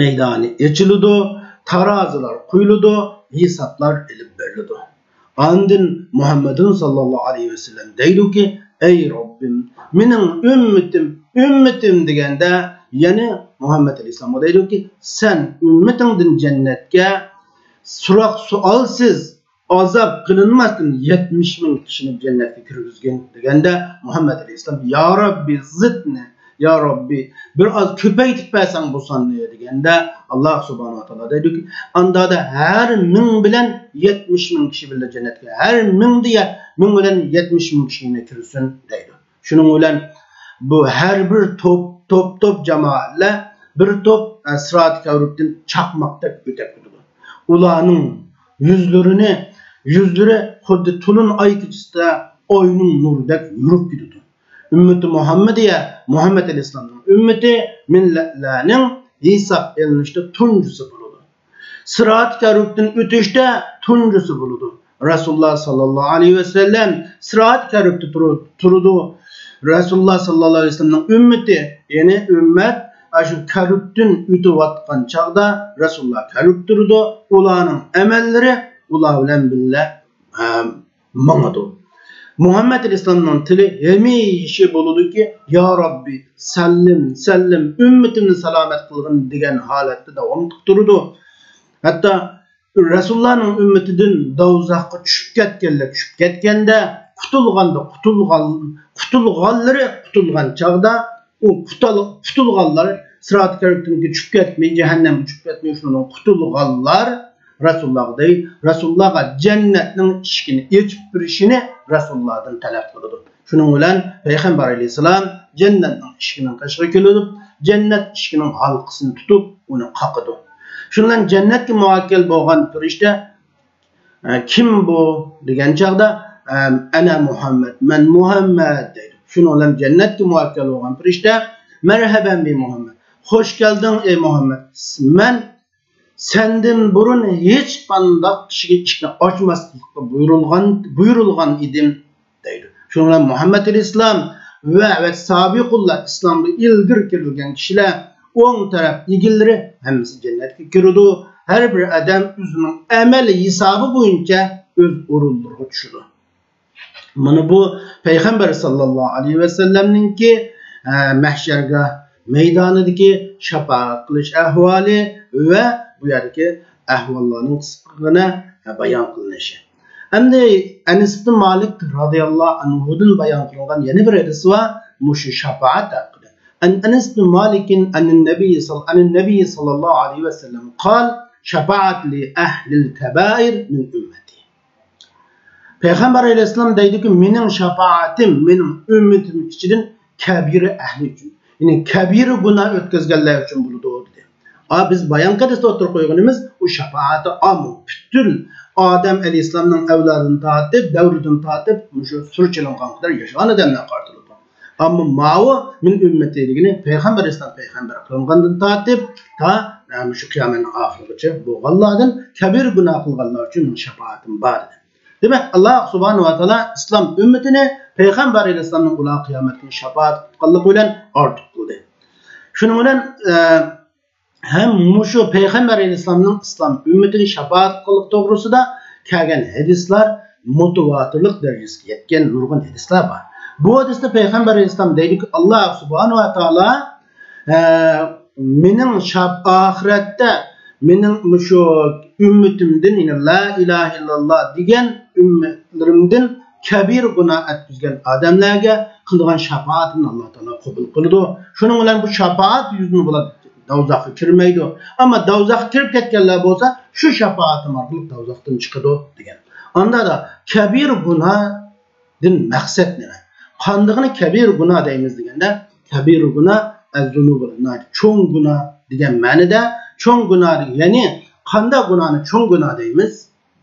مەيدانى ئېچىلىدۇ، تارازىلار قويۇلىدۇ، ھېسابلار ئېلىپ بېرىلىدۇ. ئاندىن مۇھەممەدۇن ساللاللاھۇ ئەلەيھى ۋەسەللەم دەيدۇكى، ئەي رەببىم، مېنىڭ ئۈممىتىم، ئۈممىتىم دېگەندە، يەنى مۇھەممەد ئەلەيھىسسالامغا دەيدۇكى، سەن ئۈممىتىڭدىن جەننەتكە سوراق سوئالسىز، ئازاب قىلىنماستىن يەتمىش مىڭ كىشىنى جەننەتكە كىرگۈزگىن دېگەندە، مۇھەممەد ئەلەيھىسسالام، يا رەببى زىدنى، يا رەببى، بىر ئاز كۆپەيتىپ بەرسەڭ بۇ ساننى دېگەندە، ئاللا سۇبھانەھۇ ۋە تائالا دەيدۇكى، ئاندا ھەر مىڭ بىلەن يەتمىش مىڭ كىشى بىللە جەننەتكە، ھەر مىڭ دېگەن مىڭ بىلەن يەتمىش مىڭ كىشىنى كىرسۇن دەيدۇ. شۇنىڭ بىلەن بۇ ھەر بىر توپ، توپ، توپ جامائەتلەر بىر توپ، ئە، سىراتى كەۋرىپتىن چاقماقتەك ئۆتۈپ كېتىدۇ. ئۇلارنىڭ يۈزلىرىنى، يۈزلىرى خۇددى تولۇن ئاي كېچىسىدە ئاينىڭ نۇرىدەك يورۇپ كېتىدۇ. ئۈممىتى مۇھەممەدىيە، مۇھەممەد ئەلەيھىسسالامنىڭ ئۈممىتى مىللەتلەرنىڭ ھېساب ئېلىنىشتا تۇنجىسى بولىدۇ. سىراتى كەۋرىپتىن ئۆتۈشتە تۇنجىسى بولىدۇ. رەسۇلۇللا ساللاللاھۇ ئەلەيھى ۋەسەللەم سىراتى كەۋرىپتە تۇرۇ-، تۇرىدۇ. رەسۇلۇللا ساللاللاھۇ ئەلەيھى ۋەسەللەمنىڭ ئۈممىتى، يەنى ئۈممەت، ئاشۇ كەۋرىپتىن ئۆتۈۋاتقان چاغدا رەسۇلۇللا كەۋرىپتە تۇرىدۇ. ئۇلارنىڭ ئەمەللىرى ئۇلار بىلەن بىللە، ئە، ماڭىدۇ. مۇھەممەد ئەلەيھىسسالامنىڭ تىلى ھەمىشە بولىدۇكى، يا رەببى، سەللىم، سەللىم، ئۈممىتىمنى سالامەت قىلغىن دېگەن ھالەتتە داۋام قىلىپ تۇرىدۇ. ھەتتا رەسۇلۇللانىڭ ئۈممىتىدىن دوزاخقا چۈشۈپ كەتكەنلەر چۈشۈپ كەتكەندە، قۇتۇلغاندا قۇتۇلغان، قۇتۇلغانلىرى قۇتۇلغان چاغدا، ئۇ قۇتۇل-، قۇتۇلغانلار سىراتى كەۋرىپتىن چۈشۈپ كەتمەي، جەھەننەمگە چۈشۈپ كەتمەي، شۇنىڭ قۇتۇلغانلار رەسۇلۇللاغا دەي-، رەسۇلۇللاغا جەننەتنىڭ ئىشىكىنى ئېچىپ بېرىشىنى رەسۇلۇللادىن تەلەپ قىلىدۇ. شۇنىڭ بىلەن پەيغەمبەر ئەلەيھىسسالام جەننەتنىڭ ئىشىكىنىڭ قېشىغا كېلىدۇ، جەننەت ئىشىكىنىڭ ھالقىسىنى تۇتۇپ، ئۇنى قاقىدۇ. شۇنىڭ بىلەن جەننەتكە مۇۋەككىل بولغان پەرىشتە، ئە، كىم بۇ دېگەن چاغدا، ئە، ئەنە مۇھەممەد، مەن مۇھەممەد دەيدۇ. شۇنىڭ بىلەن جەننەتكە مۇۋەككىل بولغان پەرىشتە، مەرھەبەن بى مۇھەممەد، خوش كەلدىڭ ئەي مۇھەممەد، مەن سەندىن بۇرۇن ھېچقانداق كىشىگە ئىشىكنى ئاچماسلىققا بۇيرۇلغان، بۇيرۇلغان ئىدىم دەيدۇ. شۇنىڭ بىلەن مۇھەممەد ئەلەيھىسسالام ۋە، ۋە سابىقۇنلار، ئىسلامدا ئىلگىرى كىرگەن كىشىلەر، ئوڭ تەرەپ ئىگىلىرى ھەممىسى جەننەتكە كىرىدۇ. ھەر بىر ئادەم ئۆزىنىڭ ئەمەل ھېسابى بويىچە ئۆز ئورۇنلىرىغا چۈشىدۇ. مانا بۇ پەيغەمبەر ساللاللاھۇ ئەلەيھى ۋەسەللەمنىڭكى، ئە، مەھشەرگاھ مەيدانىدىكى شاپائەت قىلىش ئەھۋالى ۋە بۇ يەردىكى ئەھۋاللارنىڭ قىسقىغىنە بايان قىلىنىشى. ئەمدى ئەنەس ئىبن مالىك رازىياللاھۇ ئەنھۇدىن بايان قىلىنغان يەنە بىر ھەدىس بار، مۇشۇ شاپائەت ھەققىدە. عن أنس بن مالك عن النبي صل-، عن النبي صلى الله عليه وسلم قال: شفاعتي لأهل الكبائر من أمتي. پەيغەمبەر ئەلەيھىسسالام دەيدۇكى، مېنىڭ شاپائەتىم مېنىڭ ئۈممىتىم ئىچىدىن كەبىرە ئەھلى ئۈچۈن، يەنى كەبىرە گۇناھ ئۆتكۈزگەنلەر ئۈچۈن بولىدۇ، دېدى. ئا، بىز بايانقى ھەدىستە ئوتتۇرىغا قويغىنىمىز، ئۇ شاپائەتى ئام، پۈتۈن ئادەم ئەلەيھىسسالامنىڭ ئەۋلادىدىن تارتىپ، دەۋرىدىن تارتىپ، مۇشۇ سۇر چېلىنغان قەدەر ياشىغان ئادەملەرگە قارىتىلىدۇ. ئەمما ماۋۇ مىن ئۈممىتى دېگىنى پەيغەمبەر ئەلەيھىسسالام پەيغەمبەر قىلىنغاندىن تارتىپ، تا، ئە، مۇشۇ قىيامەتنىڭ ئاخىرىغىچە بولغانلاردىن، كەبىرە گۇناھ قىلغانلار ئۈچۈن مېنىڭ شاپائىتىم بار، دېدى. دېمەك، ئاللا سۇبھانەھۇ ۋە تائالا ئىسلام ئۈممىتىنى پەيغەمبەر ئەلەيھىسسالامنىڭ ئۇلارغا قىيامەت كۈنى شاپائەت قىلغانلىقى بىلەن ئارتۇق قىلدى. شۇنىڭ بىلەن، ئە، ھەم مۇشۇ پەيغەمبەر ئەلەيھىسسالامنىڭ ئىسلام ئۈممىتىگە شاپائەت قىلغانلىقى توغرىسىدا كەلگەن ھەدىسلەر مۇتەۋاتىرلىق دەرىجىسىگە يەتكەن نۇرغۇن ھەدىسلەر بار. بۇ ھەدىستە پەيغەمبەر ئەلەيھىسسالام دەيدۇكى، ئاللا سۇبھانەھۇ ۋە تائالا، ئە، مېنىڭ شاپ-، ئاخىرەتتە مېنىڭ مۇشۇ ئۈممىتىمدىن، يەنى لا ئىلاھە ئىللاللا دېگەن ئۈممەتلىرىمدىن كەبىرە گۇناھ ئەتكۈزگەن ئادەملەرگە قىلىدىغان شاپائىتىمنى ئاللا تائالا قوبۇل قىلىدۇ. شۇنىڭ بىلەن بۇ شاپائەت يۈزىدىن بۇلار دوزاخقا كىرمەيدۇ. ئەمما دوزاخقا كىرىپ كەتكەنلەر بولسا، شۇ شاپائىتىم ئارقىلىق دوزاختىن چىقىدۇ، دېگەن. ئاندا دا كەبىرە گۇناھدىن مەقسەت نېمە؟ قاندىغىنى كەبىرە گۇناھ دەيمىز دېگەندە، كەبىرە گۇناھ ئەززۇنۇبۇل، ناھايىتى چوڭ گۇناھ دېگەن مەنىدە. چوڭ گۇناھ، يەنى قانداق گۇناھنى چوڭ گۇناھ دەيمىز؟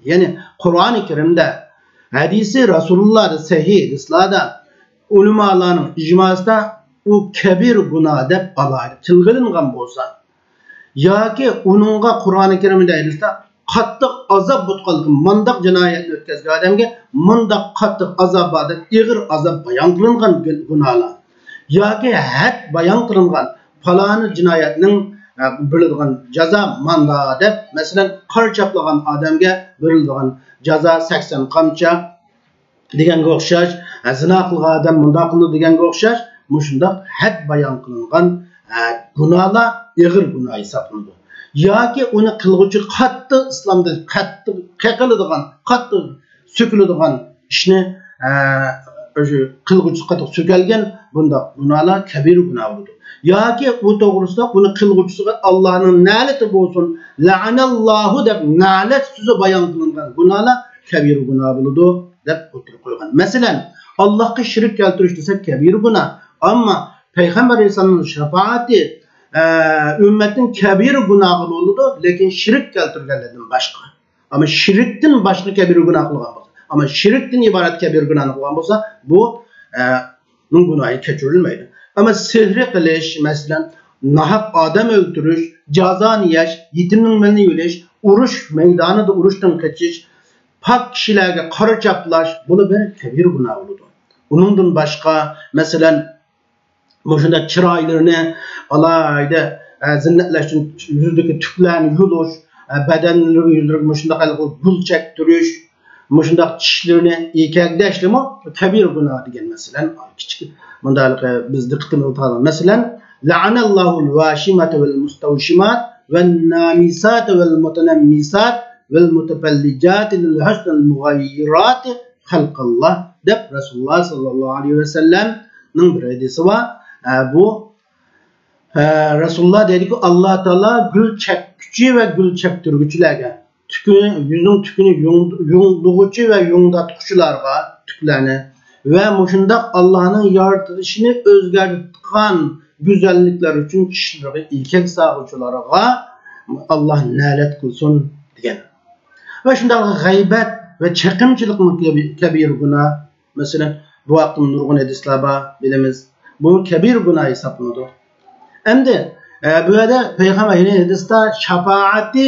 يەنى قۇرئانى كەرىمدە، ھەدىسى رەسۇلۇللاھدا، سەھىھ ھەدىسلاردا، ئۆلىمالارنىڭ ئىجماسىدا ئۇ كەبىرە گۇناھ دەپ ئالاھىدە تىلغا ئېلىنغان بولسا، ياكى ئۇنىڭغا قۇرئانى كەرىمدە، ھەدىسلەردە قاتتىق ئازاب بولۇپ قالدى، مۇنداق جىنايەتنى ئۆتكەزگەن ئادەمگە مۇنداق قاتتىق ئازاب بار دەپ ئېغىر ئازاب بايان قىلىنغان گۇ-، گۇناھلار ياكى ھەد بايان قىلىنغان، پالانى جىنايەتنىڭ، ئە، بېرىلىدىغان جازا ماندا دەپ، مەسىلەن، قارا چاپلىغان ئادەمگە بېرىلىدىغان جازا سەكسەن قامچا دېگەنگە ئوخشاش، ھە، زىنا قىلغان ئادەم مۇنداق قىلىدۇ دېگەنگە ئوخشاش، مۇشۇنداق ھەد بايان قىلىنغان، ھە، گۇناھلار ئېغىر گۇناھ ھېسابلىنىدۇ. ياكى ئۇنى قىلغۇچى قاتتىق ئىسلامدا قاتتىق قېقىلىدىغان، قاتتىق سۆكۈلىدىغان ئىشنى، ھە، ئۆشۇ قىلغۇچى قاتتىق سۆكەلگەن بۇنداق گۇناھلار كەبىرە گۇناھ بولىدۇ. ياكى ئۇ توغرىسىدا ئۇنى قىلغۇچىسىغا ئاللانىڭ نەلىتى بولسۇن، لەئەنەللاھۇ دەپ نەلەت سۆزى بايان قىلىنغان گۇناھلار كەبىرە گۇناھ بولىدۇ، دەپ ئوتتۇرىغا قويغان. مەسىلەن، ئاللاھقا شېرىك كەلتۈرۈش دېسەك كەبىرە گۇناھ. ئەمما پەيغەمبەر ئەلەيھىسسالامنىڭ شاپائىتى، ئە، ئۈممەتنىڭ كەبىرە گۇناھىغا بولىدۇ، لېكىن شېرىك كەلتۈرگەنلەردىن باشقا. ئەمما شېرىكتىن باشقا كەبىرە گۇناھ قىلغان بولسا، ئەمما شېرىكتىن ئىبارەت كەبىرە گۇناھنى قىلغان بولسا، بۇ، ئە، نىڭ گۇناھى كەچۈرۈلمەيدۇ. ئەمما سېھرى قىلىش، مەسىلەن، ناھەق ئادەم ئۆلتۈرۈش، جازانى يەش، يېتىمنىڭ مېلىنى يېلىش، ئۇرۇش مەيدانىدا ئۇرۇشتىن قېچىش، پاك كىشىلەرگە قارا چاپلاش، بۇلار بىر كەبىرە گۇناھ بولىدۇ. ئۇنىڭدىن باشقا، مەسىلەن، مۇشۇنداق چىرايلىرىنى ئالاھىدە، ئە، زىننەتلەشتىن يۈزىدىكى تۈكلەرنى يۇلۇش، ئە، بەدەنلىرىگە، يۈزلىرىگە مۇشۇنداق ھېلىقى گۈل چەكتۈرۈش، مۇشۇنداق چىشلىرىنى ئېكەكدەشلىمۇ كەبىرە گۇناھ دېگەن، مەسىلەن، كىچىك مۇنداق بىز دىققىتىمىزگە تارتىدىغان. مەسىلەن، لەئەنەللاھۇل ۋاشىمەتە ۋەل مۇستەۋشىمات ۋەن نامىساتە ۋەل مۇتەنەممىسات ۋەل مۇتەپەللىجاتە لىل ھۇسنىل مۇغەييىراتى خەلقەللا دەپ رەسۇلۇللا ساللاللاھۇ ئەلەيھى ۋەسەللەمنىڭ بىر ھەدىسى بار. ئە، بۇ، ئە، رەسۇلۇللا دەيدىكى، ئاللا تائالا گۈل چەككۈچى ۋە گۈل چەكتۈرگۈچىلەرگە، تۈكى، يۈزنىڭ تۈكىنى يۇڭ-، يۇڭدىغۇچى ۋە يۇڭداتقۇچىلارغا تۈكلەرنى ۋە مۇشۇنداق ئاللانىڭ يارىتىلىشىنى ئۆزگەرتىدىغان گۈزەللىكلەر ئۈچۈن چىشلىرىغا ئېكەك سالغۇچىلارغا ئاللا نەلەت قىلسۇن، دېگەن. ۋە شۇنداق غەيبەت ۋە چېقىمچىلىقمۇ كەبى-، كەبىرە گۇناھ. مەسىلەن، بۇ ھەقتە نۇرغۇن ھەدىسلەر بار، بىلىمىز. بۇ كەبىرە گۇناھ ھېسابلىنىدۇ. ئەمدى، ئە، بۇ يەردە پەيغەمبەر يەنە ھەدىستە شاپائەتى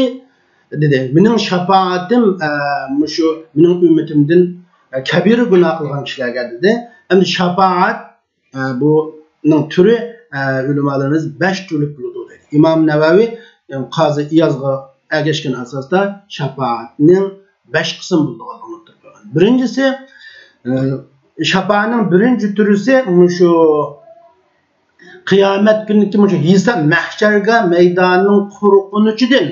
دېدى. مېنىڭ شاپائەتىم، ئە، مۇشۇ مېنىڭ ئۈممىتىمدىن، ئە، كەبىرە گۇناھ قىلغان كىشىلەرگە دېدى. ئەمدى شاپائەت، ئە، بۇنىڭ تۈرى، ئە، ئۆلىمالىرىمىز بەش تۈرلۈك بولىدۇ دەيدۇ. ئىمام نەۋەۋى، ئە، قازى ئىيازغا ئەگەشكەن ئاساستا شاپائەتنىڭ بەش قىسىم بولىدىغانلىقىنى ئوتتۇرىغا قويغان. بىرىنچىسى، ئە، شاپائەتنىڭ بىرىنچى تۈرىسى مۇشۇ قىيامەت كۈنىدىكى مۇشۇ ھېساب مەھشەرگە مەيداننىڭ قورقۇنچىدىن،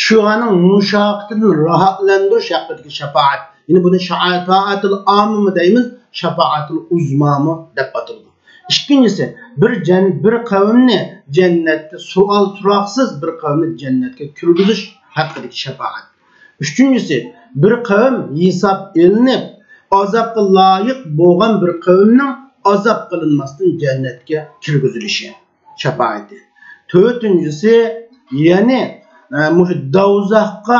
شۇلارنىڭ مۇشەققىتىدىن راھەتلەندۈرۈش ھەققىدىكى شاپائەت. يەنى بۇنى شاپائەتۇل ئاممىمۇ دەيمىز، شاپائەتۇل ئۇزمامۇ دەپ ئاتىلىدۇ. ئىككىنچىسى، بىر جەن-، بىر قەۋمنى جەننەتكە سوئال-سوراقسىز بىر قەۋمنى جەننەتكە كىرگۈزۈش ھەققىدىكى شاپائەت. ئۈچىنچىسى، بىر قەۋم ھېساب ئېلىنىپ، ئازابقا لايىق بولغان بىر قەۋمنىڭ ئازاب قىلىنماستىن جەننەتكە كىرگۈزۈلۈشى شاپائىتى. تۆتىنچىسى، يەنى، ئە، مۇشۇ دوزاخقا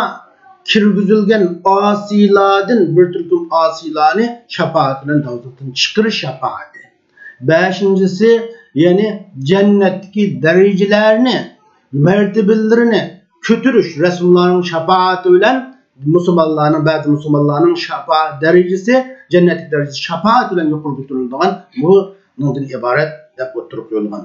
كىرگۈزۈلگەن ئاسىيلاردىن بىر تۈركۈم ئاسىيلارنى شاپائەت بىلەن دوزاختىن چىقىرىش شاپائىتى. بەشىنچىسى، يەنى جەننەتتىكى دەرىجىلەرنى، مەرتىبىلىرىنى كۆتۈرۈش رەسۇلۇللانىڭ شاپائىتى بىلەن مۇسۇلمانلارنىڭ، بەزى مۇسۇلمانلارنىڭ شاپائەت دەرىجىسى، جەننەتتىكى دەرىجىسى شاپائەت بىلەن يۇقىرى كۆتۈرۈلىدىغان، بۇنىڭدىن ئىبارەت دەپ ئوتتۇرىغا قويۇلغان.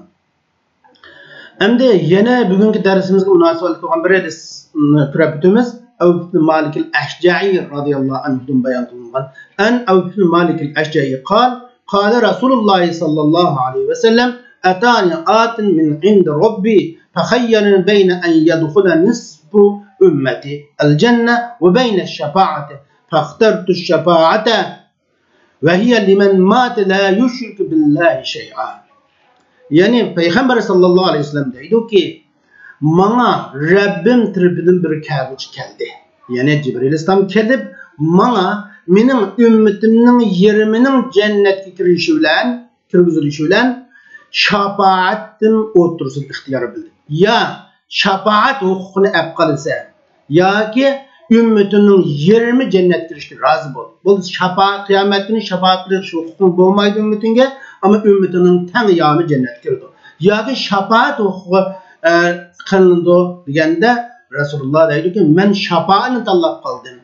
ئەمدى يەنە بۈگۈنكى دەرسىمىزگە مۇناسىۋەتلىك بولغان بىر ھەدىسنى كۆرۈپ ئۆتىمىز. ئەۋف ئىبن مالىكىل ئەشجەئى رازىياللاھۇ ئەنھۇدىن بايان قىلىنغان. ئەن ئەۋف ئىبن مالىكىل ئەشجەئى قال، قال رسول الله صلى الله عليه وسلم، أتاني آت من عند ربي فخيرني بين أن يدخل نصف أمتي الجنة وبين الشفاعة، فاخترت الشفاعة، وهي لمن مات لا يشرك بالله شيئا. يەنى پەيغەمبەر ساللاللاھۇ ئەلەيھى ۋەسەللەم دەيدۇكى، ماڭا رەببىم تەرىپىدىن بىر كەلگۈچى كەلدى. يەنى جىبرىل ئەلەيھىسسالام كېلىپ، ماڭا مېنىڭ ئۈممىتىمنىڭ يېرىمىنىڭ جەننەتكە كىرىشى بىلەن، كىرگۈزۈلۈشى بىلەن شاپائەتتىن ئوتتۇرىسىدا ئىختىيار بىلدى. يا شاپائەت ھوقۇقىنى ئەپ قالسا، ياكى ئۈممىتىنىڭ يېرىمى جەننەتكە كىرىشكە رازى بولدى. بولدى، شاپائەت، قىيامەت كۈنى شاپائەت قىلىش ھوقۇقىڭ بولمايدۇ ئۈممىتىڭگە، ئەمما ئۈممىتىنىڭ تەڭ يامى جەننەتكە كىرىدۇ. ياكى شاپائەت ھوقۇقى، ئە، قىلىنىدۇ دېگەندە، رەسۇلۇللا دەيدۇكى، مەن شاپائەتنى تاللاپ قالدىم.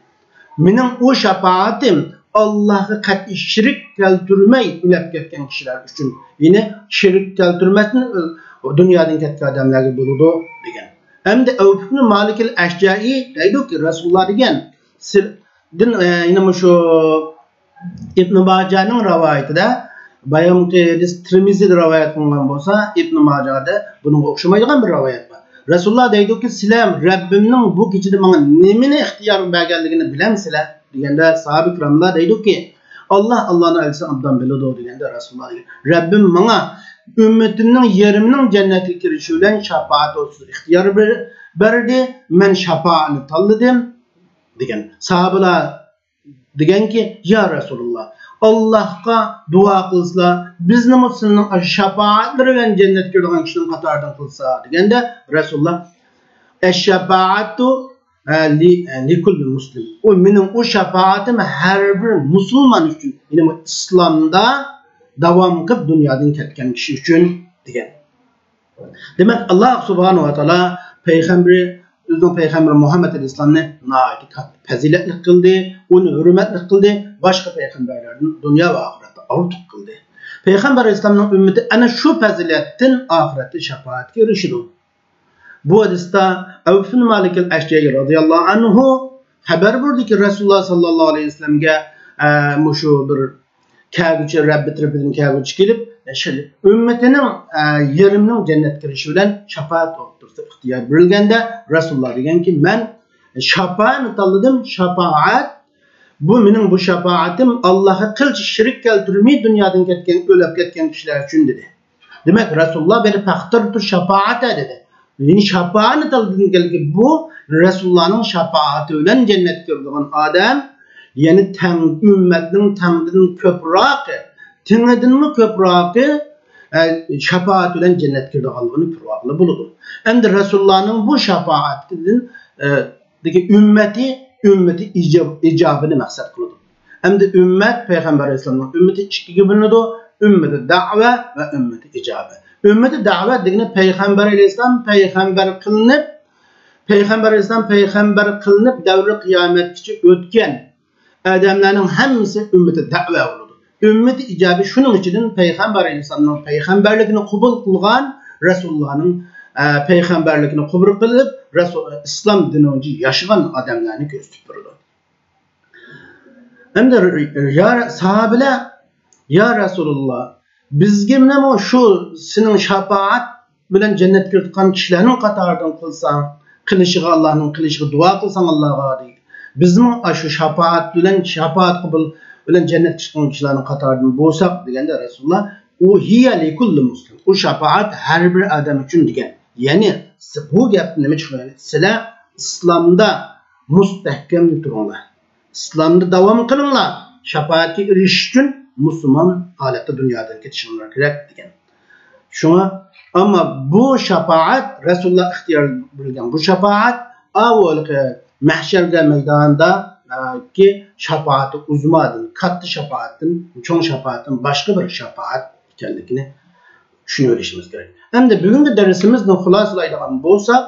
مېنىڭ ئۇ شاپائىتىم ئاللاھقا قەتئىي شېرىك كەلتۈرمەي ئۆلۈپ كەتكەن كىشىلەر ئۈچۈن، يەنى شېرىك كەلتۈرمەستىن دۇنيادىن كەتكەن ئادەملەرگە بولىدۇ دېگەن. ئەمدى ئەۋف ئىبن مالىكىل ئەشجەئى دەيدۇكى، رەسۇلۇللا دېگەن، سىل-، دىن، ئە، يەنە مۇشۇ ئىبن ماجانىڭ رىۋايىتىدە، بايامقى ھەدىس تىرمىزىدە رىۋايەت قىلىنغان بولسا، ئىبن ماجادا بۇنىڭغا ئوخشىمايدىغان بىر رىۋايەت بار. رەسۇلۇللا دەيدۇكى، سىلەر رەببىمنىڭ بۇ كېچىدە ماڭا نېمىنى ئىختىيار بەرگەنلىكىنى بىلەمسىلەر؟ دېگەندە، ساھابە كىراملار دەيدۇكى، ئاللا، ئاللانىڭ ئەلچىسى ئوبدان بىلىدۇ دېگەندە، رەسۇلۇللا دېگەن، رەببىم ماڭا ئۈممىتىمنىڭ يېرىمىنىڭ جەننەتكە كىرىشى بىلەن شاپائەت ھوقۇقىنى ئىختىيار بېر-، بەردى، مەن شاپائەتنى تاللىدىم دېگەن. ساھابىلار دېگەنكى، يا رەسۇلۇللا، ئاللاھقا دۇئا قىلسىلا، بىزنىمۇ سىلىنىڭ ئاشۇ شاپائەتلىرى بىلەن جەننەتكە كىرىدىغان كىشىلەرنىڭ قاتارىدىن قىلسا دېگەندە، رەسۇلۇللا، ئەششەپائەتۇ، ئە، لى-، ئە، لىكۇللى مۇسلىم. ئۇ مېنىڭ ئۇ شاپائەتىم ھەر بىر مۇسۇلمان ئۈچۈن، يەنى بۇ ئىسلامدا داۋام قىلىپ دۇنيادىن كەتكەن كىشى ئۈچۈن دېگەن. دېمەك، ئاللا سۇبھانەھۇ ۋە تائالا پەيغەمبىرى، ئۆزىنىڭ پەيغەمبىرى مۇھەممەد ئەلەيھىسسالامنى ناھايىتى كاتتا پەزىلەتلىك قىلدى، ئۇنى ھۆرمەتلىك قىلدى، باشقا پەيغەمبەرلەردىن دۇنيا ۋە ئاخىرەتتە ئارتۇق قىلدى. پەيغەمبەر ئەلەيھىسسالامنىڭ ئۈممىتى ئەنە شۇ پەزىلەتتىن ئاخىرەتتە شاپائەتكە ئېرىشىدۇ. بۇ ھەدىستە ئەۋف ئىبن مالىكىل ئەشجەئى رازىياللاھۇ ئەنھۇ خەۋەر بەردىكى، رەسۇلۇللا ساللاللاھۇ ئەلەيھى ۋەسەللەمگە، ئە، مۇشۇ بىر كەلگۈچى، رەببى تەرىپىدىن كەلگۈچى كېلىپ، ئۈممىتىنىڭ، ئە، يېرىمىنىڭ جەننەتكە كىرىشى بىلەن شاپائەت ئوتتۇرىسىدا ئىختىيار بېرىلگەندە، رەسۇلۇللا دېگەنكى، مەن شاپائەتنى تاللىدىم، شاپائەت بۇ مېنىڭ بۇ شاپائەتىم ئاللاھقا قىلچە شېرىك كەلتۈرمەي دۇنيادىن كەتكەن، ئۆلۈپ كەتكەن كىشىلەر ئۈچۈن دېدى. دېمەك، رەسۇلۇللا بىر فەختەرتۇ شاپائەتە دېدى. يەنى شاپائەتنى تاللىدىم دېگەنلىكى بۇ رەسۇلۇللانىڭ شاپائىتى بىلەن جەننەتكە كىرىدىغان ئادەم، يەنى تەڭ، ئۈممەتنىڭ تەڭدىن كۆپرەكى، تېڭىدىنمۇ كۆپرەكى، ئە، شاپائەت بىلەن جەننەتكە كىرىدىغانلىقىنى پەرۋا قىلىپ بولىدۇ. ئەمدى رەسۇلۇللانىڭ بۇ شاپائەتىدىن، ئە، دىكى ئۈممىتى، ئۈممىتى ئىجاب-، ئىجابىنى مەقسەت قىلىدۇ. ئەمدى ئۈممەت، پەيغەمبەر ئەلەيھىسسالامنىڭ ئۈممىتى ئىككىگە بۆلۈنىدۇ، ئۈممىتى دەۋە ۋە ئۈممىتى ئىجابە. ئۈممىتى دەۋە دېگىنى پەيغەمبەر ئەلەيھىسسالام پەيغەمبەر قىلىنىپ، پەيغەمبەر ئەلەيھىسسالام پەيغەمبەر قىلىنىپ دەۋرى قىيامەتكىچە ئۆتكەن ئادەملەرنىڭ ھەممىسى ئۈممىتى دەۋە بولىدۇ. ئۈممىتى ئىجابە شۇنىڭ ئىچىدىن پەيغەمبەر ئەلەيھىسسالامنىڭ پەيغەمبەرلىكىنى قوبۇل قىلغان، رەسۇلۇللانىڭ، ئە، پەيغەمبەرلىكىنى قوبۇل قىلىپ، رەسۇل-، ئىسلام دىنى بويىچە ياشىغان ئادەملەرنى كۆرسىتىپ بېرىدۇ. ئەمدى يا ساھابىلەر، يا رەسۇلۇللا، بىزگىمۇ شۇ سېنىڭ شاپائەت بىلەن جەننەتكە كىرىدىغان كىشىلەرنىڭ قاتارىدىن قىلساڭ، قىلىشىغا، ئاللانىڭ قىلىشىغا دۇئا قىلساڭ ئاللاغا دېگەن. بىزمۇ ئاشۇ شاپائەت بىلەن، شاپائەت قوبۇل بىلەن جەننەتكە چىققان كىشىلەرنىڭ قاتارىدىن بولساق دېگەندە رەسۇلۇللا، ئۇ ھىيە لىكۇللى مۇسلىم. ئۇ شاپائەت ھەر بىر ئادەم ئۈچۈن دېگەن. يەنى بۇ گەپتىن نېمە چىقىدۇ؟ يەنى سىلەر ئىسلامدا مۇستەھكەم تۇرۇڭلار. ئىسلامدا داۋام قىلىڭلار. شاپائەتكە ئېرىشىش ئۈچۈن مۇسۇلمان ھالەتتە دۇنيادىن كېتىشىڭلار كېرەك دېگەن. شۇڭا ئەمما بۇ شاپائەت، رەسۇلۇللا ئىختىيار بېرىلگەن بۇ شاپائەت، ئاۋۇ ھېلىقى مەھشەرگە مەيدانىدىكى شاپائەتى ئۇزمادىن، كاتتا شاپائەتتىن، چوڭ شاپائەتتىن باشقا بىر شاپائەت ئىكەنلىكىنى چۈشىنىۋېلىشىمىز كېرەك. ئەمدى بۈگۈنكى دەرسىمىزنى خۇلاسىلايدىغان بولساق،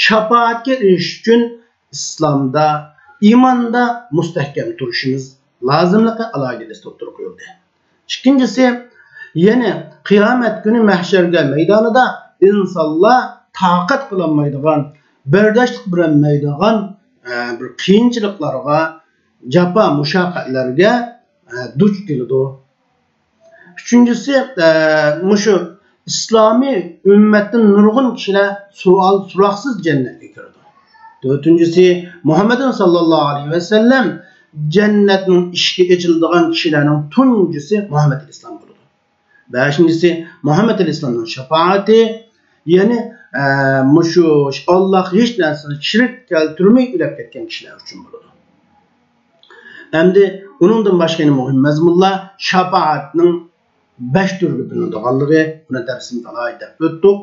شاپائەتكە ئېرىشىش ئۈچۈن ئىسلامدا، ئىماندا مۇستەھكەم تۇرۇشىمىز لازىملىقى ئالاھىدە ئوتتۇرىغا قويۇلدى. ئىككىنچىسى، يەنى قىيامەت كۈنى مەھشەرگە مەيدانىدا ئىنسانلار تاقەت قىلالمايدىغان، بەرداشلىق بېرەلمەيدىغان، ئە، بىر قىيىنچىلىقلارغا، جاپا مۇشەققەتلەرگە، ئە، دۇچ كېلىدۇ. ئۈچىنچىسى، ئە، مۇشۇ ئىسلامىي ئۈممەتتىن نۇرغۇن كىشىلەر سوئال سوراقسىز جەننەتكە كىرىدۇ. تۆتىنچىسى، مۇھەممەدۇن ساللاللاھۇ ئەلەيھى ۋەسەللەم جەننەتنىڭ ئىشىكى ئېچىلىدىغان كىشىلەرنىڭ تۇنجىسى مۇھەممەد ئەلەيھىسسالام بولىدۇ. بەشىنچىسى، مۇھەممەد ئەلەيھىسسالامنىڭ شاپائىتى، يەنى، ئە، مۇشۇ ئاللاھقا ھېچ نەرسىنى شېرىك كەلتۈرمەي ئۆلۈپ كەتكەن كىشىلەر ئۈچۈن بولىدۇ. ئەمدى ئۇنىڭدىن باشقا يەنە مۇھىم مەزمۇنلار شاپائەتنىڭ بەش تۈرگە بۆلۈنىدىغانلىقى، بۇنى دەرسىمىزدە ئالاھىدە دەپ ئۆتتۇق.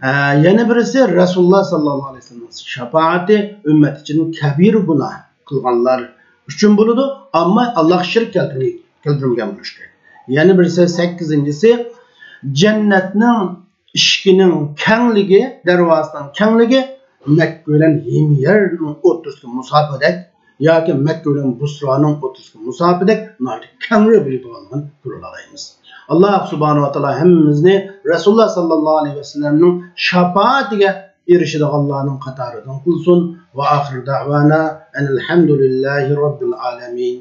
ئە، يەنە بىرسى رەسۇلۇللا ساللاللاھۇ ئەلەيھى ۋەسەللەمنىڭ شاپائىتى ئۈممەت ئىچىدىن كەبىرە گۇناھ قىلغانلار ئۈچۈن بولىدۇ، ئەمما ئاللاھقا شېرىك كەلتۈرمىگەن بولۇشى كېرەك. يەنە بىرسى، سەككىزىنچىسى، جەننەتنىڭ ئىشىكىنىڭ كەڭلىكى، دەرۋازىسىنىڭ كەڭلىكى مەككە بىلەن ھىميەرنىڭ ئوتتۇرىسىدىكى مۇساپىدەك ياكى مەككە بىلەن بۇسرانىڭ ئوتتۇرىسىدىكى مۇساپىدەك ناھايىتى كەڭرى بولىدىغانلىقىنى كۆرۈۋالالايمىز. ئاللاھ سۇبھانەھۇ ۋە تائالا ھەممىمىزنى رەسۇلۇللا ساللاللاھۇ ئەلەيھى ۋەسەللەمنىڭ شاپائىتىگە ئېرىشىدىغانلارنىڭ قاتارىدىن قىلسۇن. ۋە ئاخىر دەۋانا ئەنىل ھەمدۇلىللاھى رەببىل ئالەمىن.